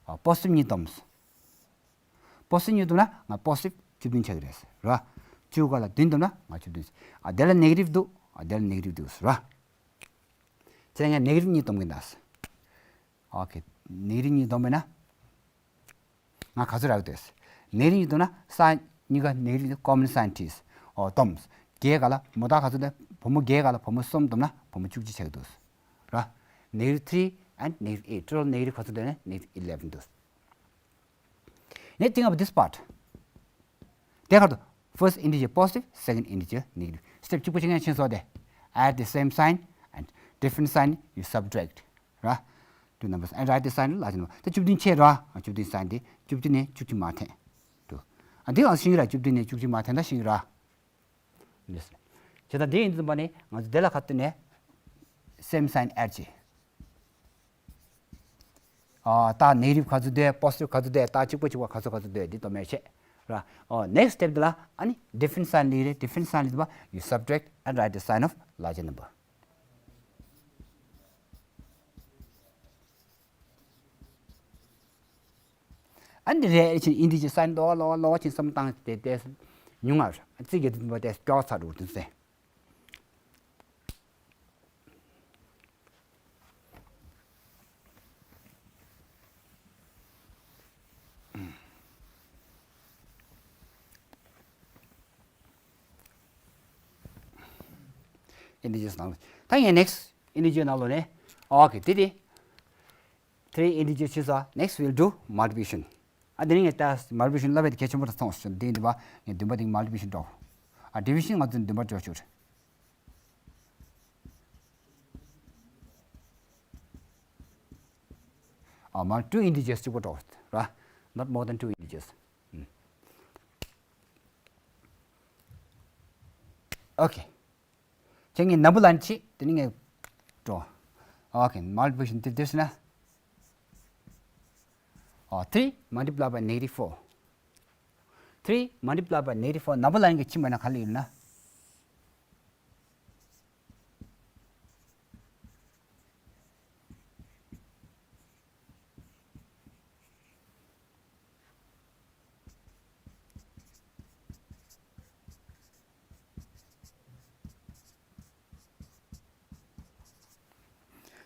ཨ། པོ་སི་ཊིབ་གཉིས་བསྡོམས། པོ་སི་ཊིབ་གཉིས་བསྡོམས་ན་ང་པོ་སི་ཊིབ་བཅུ་བདུན་ཆགས་ཀྱི་རེད་ར། བཅུ་ག་ལ་བདུན་བསྡོམས་ན་ང་བཅུ་བདུན། ཨ་དེ་ལ་ནེ་གེ་ཊིབ་འདུག་ཨ་དེ་ལ་ནེ་གེ་ཊིབ་འདུག་ར། བྱས་ན་ངས་ནེ་གེ་ཊིབ་གཉིས་བསྡོམ་གི་ཡིན་ད། ཨོ་ཁེ། ནེ་གེ་ཊིབ་གཉིས་བསྡོམས་པས་ན། ང་ག་ཚོད་རག་འདོད། ནེ་གེ་ཊིབ་གཉིས་བསྡོམས་ན་ས་གཉིས་ཀ་ནེ་གེ་ཊིབ་ཀོ་མན་སའིན་བྲིས། ཨོ་བསྡོམས། བརྒྱད་ག་ལ་མོ་ད་ག་ཚོད་འདུག་བུ་མོ་བརྒྱད་ག་ལ་བུ་མོ་གསུམ་བསྡོམས་ན་བུ་མོ་བཅུ་གཅིག་ཆགས་འདུག་ར། ནེ་གེ་ཊིབ་ཐི་རི་ཨེན་ཌི་ནེ་གེ་ཊིབ་ཨེ་ཊི། ཊོ་ཊལ་ནེ་གེ་ཊིབ་ག་ཚོད་འདུག་ན་ནེ་གེ་ཊིབ་ཨི་ལེ་བན་འདུག་ནས་think about this part. དེ་ཁར་དུ་first integer positive, second integer negative. སི་ཊེབ་གཅིག་པོ་ཅིག་ངས་ཕྱིན་སོང་སྟེ། Add the same sign and different sign you subtract. ར། Two numbers and write the sign ལ་ཅི་ནོ། དེ་བཅུ་བདུན་ཆད་ར། བཅུ་བདུན་སའིན་དེ་བཅུ་བདུན་ནས་བཅུ་གཅིག་མར་འཐེན། དུ། ཨ་འདི་ང་ཤེས་ཀྱི་ར། བཅུ་བདུན་ནས་བཅུ་གཅིག་མར་འཐེན་ད་ཤེས་ཀྱི་ར། Listen. བྱས་ཙང་འདི་ཡིན་དུས་ཙམ་པ་ནི་ང་ཚོ་དེ་ལ་ཁ་གཏད་ནས་same sign add བྱེད། ཨ་རྟགས་ནེ་གེ་ཊིབ་ག་ཚོད་འདུག་པོ་སི་ཊིབ་ག་ཚོད་འདུག་རྟགས་གཅིག་པ་གཅིག་པ་ག་ཚོད་ག་ཚོད་འདུག་འདི་བསྡོམས་བྱས། ར། ཨོ་next step འདི་ལ་ཨ་ནི་different sign ལས་རེད། different sign ལས་འདི་པ་you subtract and write the sign of larger number. ཨ་ནི་རེད་ཕྱིན་ཨིན་ཌི་ཇར་སའིན་ལོག་ལོག་ལོག་ཕྱིན་བསམ་བཏང་སྟེ་ཏེ་ཉུང་ང་རྩིས་ཀྱི་འདུན་པ་ཏེ་སྐྱོ་ཚར་འགྲོ་དུས་ཟེར། ཨིན་ཌི་ཇར་ནང་ལ་ད་ངས་next ཨིན་ཌི་ཇར་ནང་ལོགས་ནས་ཨོ་ཁེ་དེ་དེ། Three integer ཕྱིན་སོང་། Next we'll do multiplication. ཨ་དེ་ནས་ངས་ད་multiplication བསླབ་པའི་གལ་ཆེན་པོ་རེད་མཐོང་སོང་། འདི་འདི་པ་ངས་བདུན་པ་དེ་multiplication འགྲོ། ཨ་division ང་ཚོ་བདུན་པ་འགྲོ་ཆོག་རེད། ཨ་མ་two integers གཅིག་པོ་འགྲོ་ར། Not more than two integers. Okay. ཁྱེད་ངས་number line ཕྱིས་དེ་ནི་ངས་འགྲོ། Okay, multiplication དེ་དེ་ཟེར་ན། ཨོ། Three multiply by negative four. Three multiply by negative four number line གི་ཕྱི་མ་ན་ག་ལ་ཡོད་ན།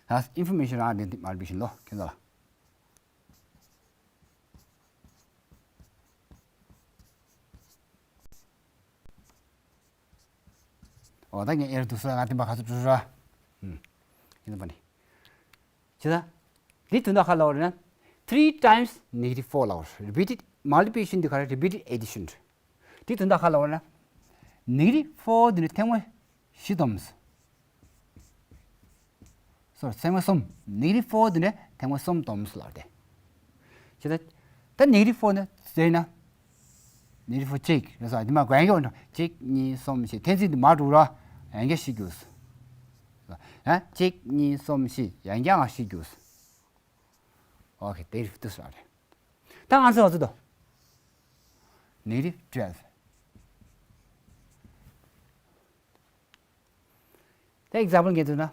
ད་information རང་འདི་འདི་མར་བི་ཤིན་ལོ་ཁྱེད་ཚོ་ལ། ཨོ་ད་ངས་ཨེར་དུ་སོ་ང་དེ་མ་ཁ་ཚུར་འགྲོ་ར། ཨུམ། ཡིན་པ་ནི། ཅི་ད། འདི་དོན་དག་ག་ལ་བར་ན། Three times negative four ལ་བར། Repeated multiplication འདི་ག་རེ། Repeated addition རེད། འདི་དོན་དག་ག་ལ་བར་ན། Negative four འདི་ནི་ཐེངས་མ་བཞི་བསྡོམས། སོ་ཐེངས་མ་གསུམ། Negative four འདི་ནི་ཐེངས་མ་གསུམ་བསྡོམས་ལ་བར་ཏེ། ཅི་ད། ད་negative four ནི་ཟེར་ན། Negative four གཅིག་རེད་ས། འདི་མ་གོ་ཡན་གྱི་འོན་ཀྲང་གཅིག་གཉིས་གསུམ་བཞི་འཐེན་ཚིག་འདི་མ་འགྲོ་ར། ཡན་གྱི་བཞི་རྒྱུས། ཡང་གཅིག་གཉིས་གསུམ་བཞི་ཡན་གྱི་ང་བཞི་རྒྱུས། ཨོ་ཁེ། དེ་རིགས་དུ་སོང་རེད། ད་ང་ཚོ་ང་ཚོ་དོ། Negative twelve། ད་example ངས་བསྡུ་ན།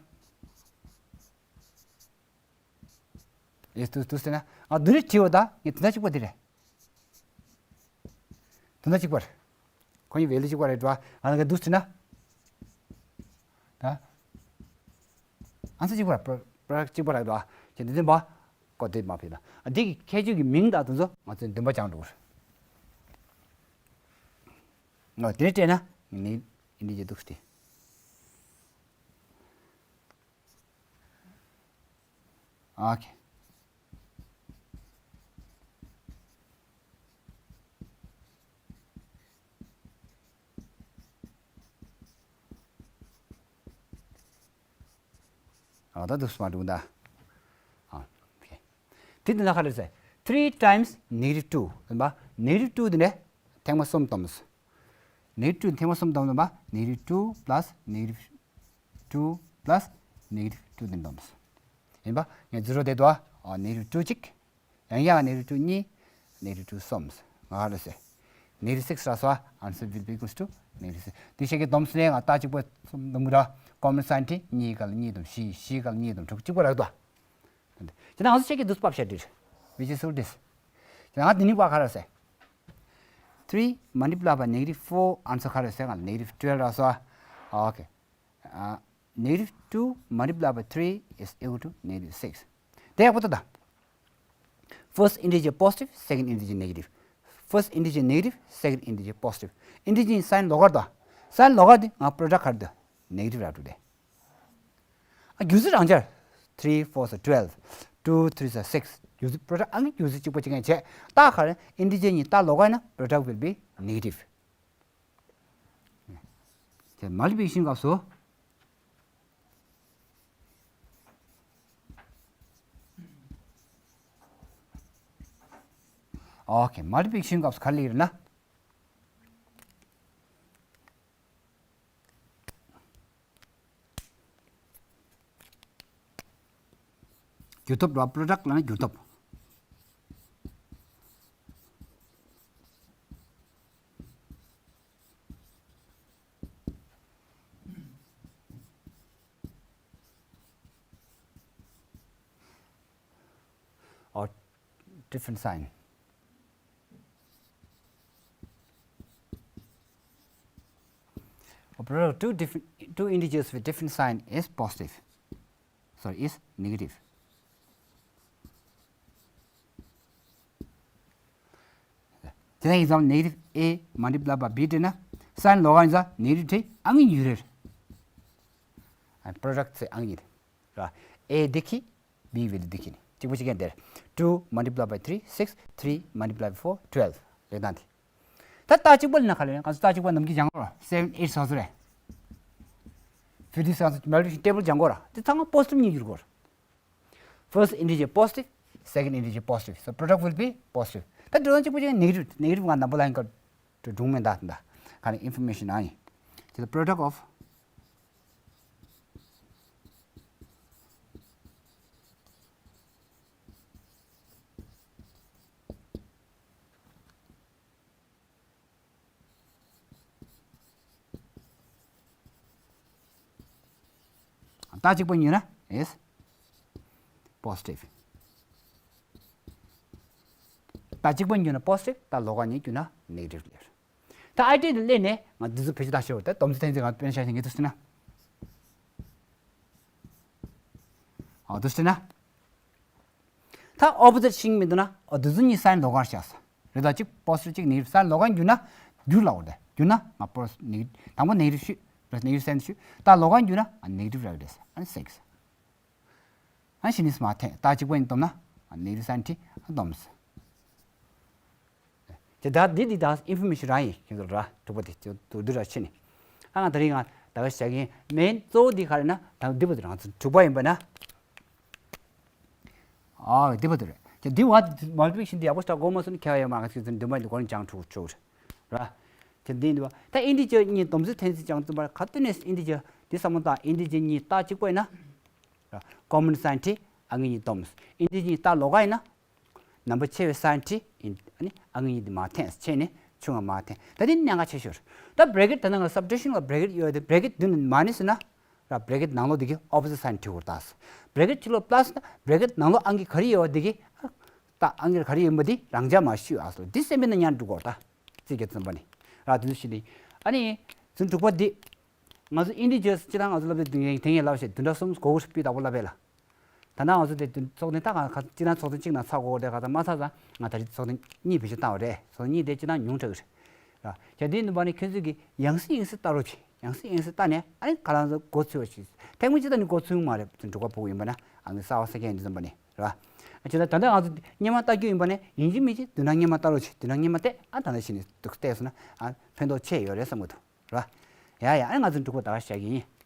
ཡེས་དུ་དུ་ཟེར་ན། ཨ་དུ་རེ་བྲིས་པ་ད་ངས་དུ་ན་གཅིག་པ་དེ་རེད། དུ་ན་གཅིག་པ་རེད། ཁོ་གཉིས་value གཅིག་པ་རེད་འགྲོ། ང་ལ་ངས་དུ་ཟེར་ན། ད། ཨན་སར་གཅིག་པ་རེད། པ་ར་གཅིག་པ་རེད་འགྲོ། ཁྱེད་འདི་འདི་མ། ཀོ་དེ་མ་ཕེ་ད། ཨ་འདི་གི་ཁྱད་ཆོས་ཀྱི་མིང་དང་དུ་ཚོ་ང་ཚོས་འདུན་པ་བཅངས་འགྲོ། ང་དེ་རེད་སྤྲད་ན་ངས་ཨིན་ཌི་ཇེ་དུ་སྟེ། ཨོ་ཁེ། ཨ་ད་དུ་སུ་མ་འགྲོ་ད། ཨ་ཨོ་ཁེ། དེ་འདི་ན་ག་རེ་ཟེར། three times negative two ཡིན་པ། negative two དེ་ནས་ཐེངས་མ་གསུམ་བསྡོམས། negative two ཐེངས་མ་གསུམ་བསྡོམས་ཡིན་པ། negative two plus negative two plus negative two དེ་བསྡོམས། ཡིན་པ། ངས་zero དེ་དུ་ཨ་negative two གཅིག་ཡང་ཡང་negative two གཉིས། negative two གསུམ། ང་ལ་ཟེར། negative six ར་སོ། Answer will be equals to negative six. དེ་ཤེས་ཀྱི་སྡོམ་སུ་ནས་ང་རྟགས་གཅིག་པོ་གསུམ་སྡོམ་གི་ར། common sign དེ་གཉིས་ཀ་ལ་གཉིས་སྡོམ། བཞི། བཞི་ཀ་ལ་གཉིས་སྡོམ། དྲུག་གཅིག་པོ་རག་འདུག་དེ་ནང་སུ་ཤེས་ཀྱི་འདུག་པབ་ཤ་དེ་རེད། Which is so this. དེ་ནང་དེ་ནི་པ་ག་ར་ཟེར། three multiply by negative four answer ག་ར་ཟེར། ང་ལ་negative twelve ར་སོ། ཨོ་ཁེ། ཨ་negative two multiply by three is equal to negative six. དེ་ཡག་པོ་ལྟ་དང་། First integer positive, second integer negative. First integer negative, second integer positive. Integer sign ལོགས་ཀར་དང་། sign ལོགས་ཀར་དེ་ང་product ག་རེ་འདུག negative ར་འདུག་དེ། ཨ་རྒྱུ་མཚན་རང་འཇགས། three fours are twelve, two threes are six. རྒྱུ་མཚན་product ཨང་ཀི་རྒྱུ་མཚན་གཅིག་པ་གཅིག་ངས་བྱས། རྟགས་ག་རེ། integer གཉིས་རྟགས་ལོགས་ཀ་ཡིན་ན་product will be negative. དེ་multiplication སྐབས་སུ། ཨོ་ཁེ། multiplication སྐབས་སུ་ག་རེ་ལེགས་རེད་ན། བསྒྱུར་ཐོབ་ར། product ལ་ནི་བསྒྱུར་ཐོབ། Or different sign. Or product of two different, two integers with different sign is positive. Sorry, is negative. དེ་ནས་ཡིན་ཙང་negative a multiply by b བྲིས་ན། sign ལོགས་ཀ་ཡིན་ཙང་negative བྲིས། ཨང་ཀི་ཡུ་རེད། ཨ་product ཚེ་ཨང་ཀི་རེད། ར། a འདི་ཁི། b will འདི་ཁི་ནི། གཅིག་པོ་གཅིག་ཡང་དེར། two multiply by three six, three multiply by four twelve ལེགས་དང་དེ། ད་རྟགས་གཅིག་པ་ལ་ན་ག་ལེ། ང་ཚོ་རྟགས་གཅིག་པ་ནམ་རྒྱུན་སྦྱང་གོ་ར། seven eight ཟ་སོ་རེད། fifty six ང་ཚོ་multiplication table སྦྱང་གོ་ར། དེ་ཚང་མ་positive གཉིས་འགྱུར་གོ་ར། First integer positive, second integer positive. So product will be positive. ད་འགྲོ་ན་གཅིག་པུ་ཅིག་negative, negative ང་ནམ་པ་ལ་ཡིན་ཀ་འགྲོ་འགྲུང་མེད་ད་ད། ག་ནི་information ཨ་ཡིན། དེ་ལ་product of རྟགས་གཅིག་པ་ཉོས་ན་is positive. རྟགས་གཅིག་པ་ཉོས་ན་positive, རྟགས་ལོགས་ཀ་ཉོས་ན་negative ལེར། ད་ཨའི་ཌི་ཡ་དེ་ལེན་ནས་ང་འདི་ཚོ་བེད་སྤྱོད་བཏང་ཤོག་ད་སྡོམ་རྩིས་ཐེངས་རྩིས་ང་དཔེར་ན་ཆ་བཞག་ངས་འདུག་ཟེར་ན། ཨོ་འདུག་ཟེར་ན། ད་opposite ཤིང་མི་འདུག་ན། ཨོ་འདི་ཚོ་གཉིས་sign ལོགས་ཀར་བཞག་ས། རེད་ད། གཅིག་positive གཅིག་negative sign ལོགས་ཀར་འགྱུར་ན་འགྱུར་ལ་འོ་དེ་འགྱུར་ན་ང་positive negative དང་པོ་negative ཞུས། plus negative sign ཞུས། ད་ལོགས་ཀར་འགྱུར་ན་negative རག་རེད། ཨ་ནི་six ཨ་ནི་ཤི་ནི་སྨ་ཐེ་ད་གཅིག་པ་ཡིན་སྟོབས་ན་negative sign ཁྲི་སྟོབས། དེ་ད་འདི་འདི་ད་information རང་ཡིན་ཁྱེད་ཚོ་ར་དྲུག་པ་དེ་དུ་དུ་ར་ཕྱི་ནི། ཨ་ང་ད་རིང་ང་ད་ག་བྱ་གིན་main གཙོ་བོ་འདི་ག་རེ་ན་ད་འདི་པོ་དེ་རང་ཚོ་དྲུག་པ་ཡིན་པ་ན། ཨ་འདི་པོ་དེ་རེད། ཁྱེད་འདི་བ་multiplication འདི་ཡག་པོ་ཞིག་གོ་མ་སོང་ནི་ཁྱེད་ཡ་མ་ང་ཚོ་འདི་མ་འདི་གོ་རིན་ཅང་དྲུག་དྲུག་ར། ཁྱེད་འདི་འདི་བ་ད་integer གཉིས་སྡོམ་རྩིས་ཐེངས་རྩིས་ཀྱང་བཙུན་པར་ག་དུས་ནས་integer འདི་བསམ་བློ་བཏང་integer གཉིས་རྟགས་གཅིག་པ་ཡིན་ན། common sign ཁྲི་ཨ་ངེ་གཉིས་སྡོམ། integer གཉིས་རྟགས་ལོགས་ཀ་ཡིན་ན། ནམ་བར་ཆེ་བའི་སའིན་ཊི་ཨ་ནི་ཨང་ཀི་གཉིས་དེ་མར་འཐེན་བྱས་ནས་ཆུང་བ་མར་འཐེན། ད་དེ་གནད་འགག་ཆེ་ཤོས་རེད། ད་བྷེ་རེ་ཀེཊ་ད་ནང་ལ་སབ་ཊེན་ཤན་ལ་བྷེ་རེ་ཀེཊ་ཡོད་དེ་བྷེ་རེ་ཀེཊ་མདུན་ནས་མར་ནས་ཟེར་ན། ར་བྷེ་རེ་ཀེཊ་ནང་ལོགས་དེ་གི་ཨོ་པོ་ཟིཊ་སའིན་བྲིས་དགོས་རེད་ད། བྷེ་རེ་ཀེཊ་ཕྱི་ལོགས་པ་ལ་སི་ན་བྷེ་རེ་ཀེཊ་ནང་ལོགས་ཨང་ཀི་ག་རེ་ཡོད་པ་དེ་གི། ད་ཨང་ཀི་ག་རེ་ཡོད་པ་དེ་རང་འཇགས་མར་བཤུས་ཨ་སོ། འདི་སེམས་པའི་ནང་ཉར་འགྲོ་དགོས་རེད་ད། རྩིས་རྒྱག་ཙམ་པ་ནི། ར་དེ་ཚོ་བཤད་དེ། ཨ་ནི། ཚུན་དྲུག་པ་འདི། ང་ཚོ་ཨིན་ཊི་ཇར་སྤྱིར་བཏང་ང་ཚོ་སློབ་དེབ་དེང་སང་ལབ་བྱས་བདུན་ཕྲག་གསུམ་གོ་དགོས་རེད་སྤུས་དག་པོ་ལབ་པས་ལ། ད་ནང་ང་ཚོ་དེ་བདུན་ཚོགས་ཐེངས་ད་ག་ཁ་སྤྱིར་བཏང་ཚོགས་ཐེངས་གཅིག་ནང་ཚར་དགོས་རེད། ག་ཚ་མ་ཚར་ཙང་ང་ད་རེས་ཚོགས་ཐེངས་གཉིས་བེད་སྤྱོད་བཏང་བ་རེད། ཚོགས་ཐེངས་གཉིས་དེ་སྤྱིར་བཏང་ཉུང་དྲགས་རེད། ར་བྱས་དེ་ནི་པ་ནི་ཁྱོད་ཚོས་ཀྱི་ཡང་སེ་ཡང་སེ་ལྟ་རོགས་བྱེད། ཡང་སེ་ཡང་སེ་ལྟ་ནས་ཨ་ནི་ཁ་ལང་ཚོ་མགོ་ཚོས་པ་ཞིག་ཐེངས་མ་གཅིག་ད་ནི་མགོ་ཚོས་མ་རེད། ཚུན་དྲུག་པ་ཕྲུ་གུ་ཡིན་པ་ན་ཨ་ནི་གསར་བ་གསར་སྐྱེས་ཡིན་དུས་ཙམ་པ་ནི་ར། ཨ་ཅེ་ད་ད་ལྟ་ང་ཚོ་སྔོན་མ་ལྟ་རྒྱུ་ཡིན་པ་ནི་ཡིན་གཅིག་མིན་གཅིག་བདུན་ཕྲག་སྔོན་མ་ལྟ་རོགས་བྱེད། བདུན་ཕྲག་སྔོན་མ་བལྟས་ཨ་ད་ལྟ་བྱས་ནས་འདུག་བལྟས་སོང་ན་ཨ་ཕན་ཐོགས་ཆེ་ཡོད་རེད་བསམ་གི་འདུག་ར། ཡ་ཡ་ཨ་ང་ཚོ་འབྲུག་པ་ད་ག་བཞག་གི་ཡིན།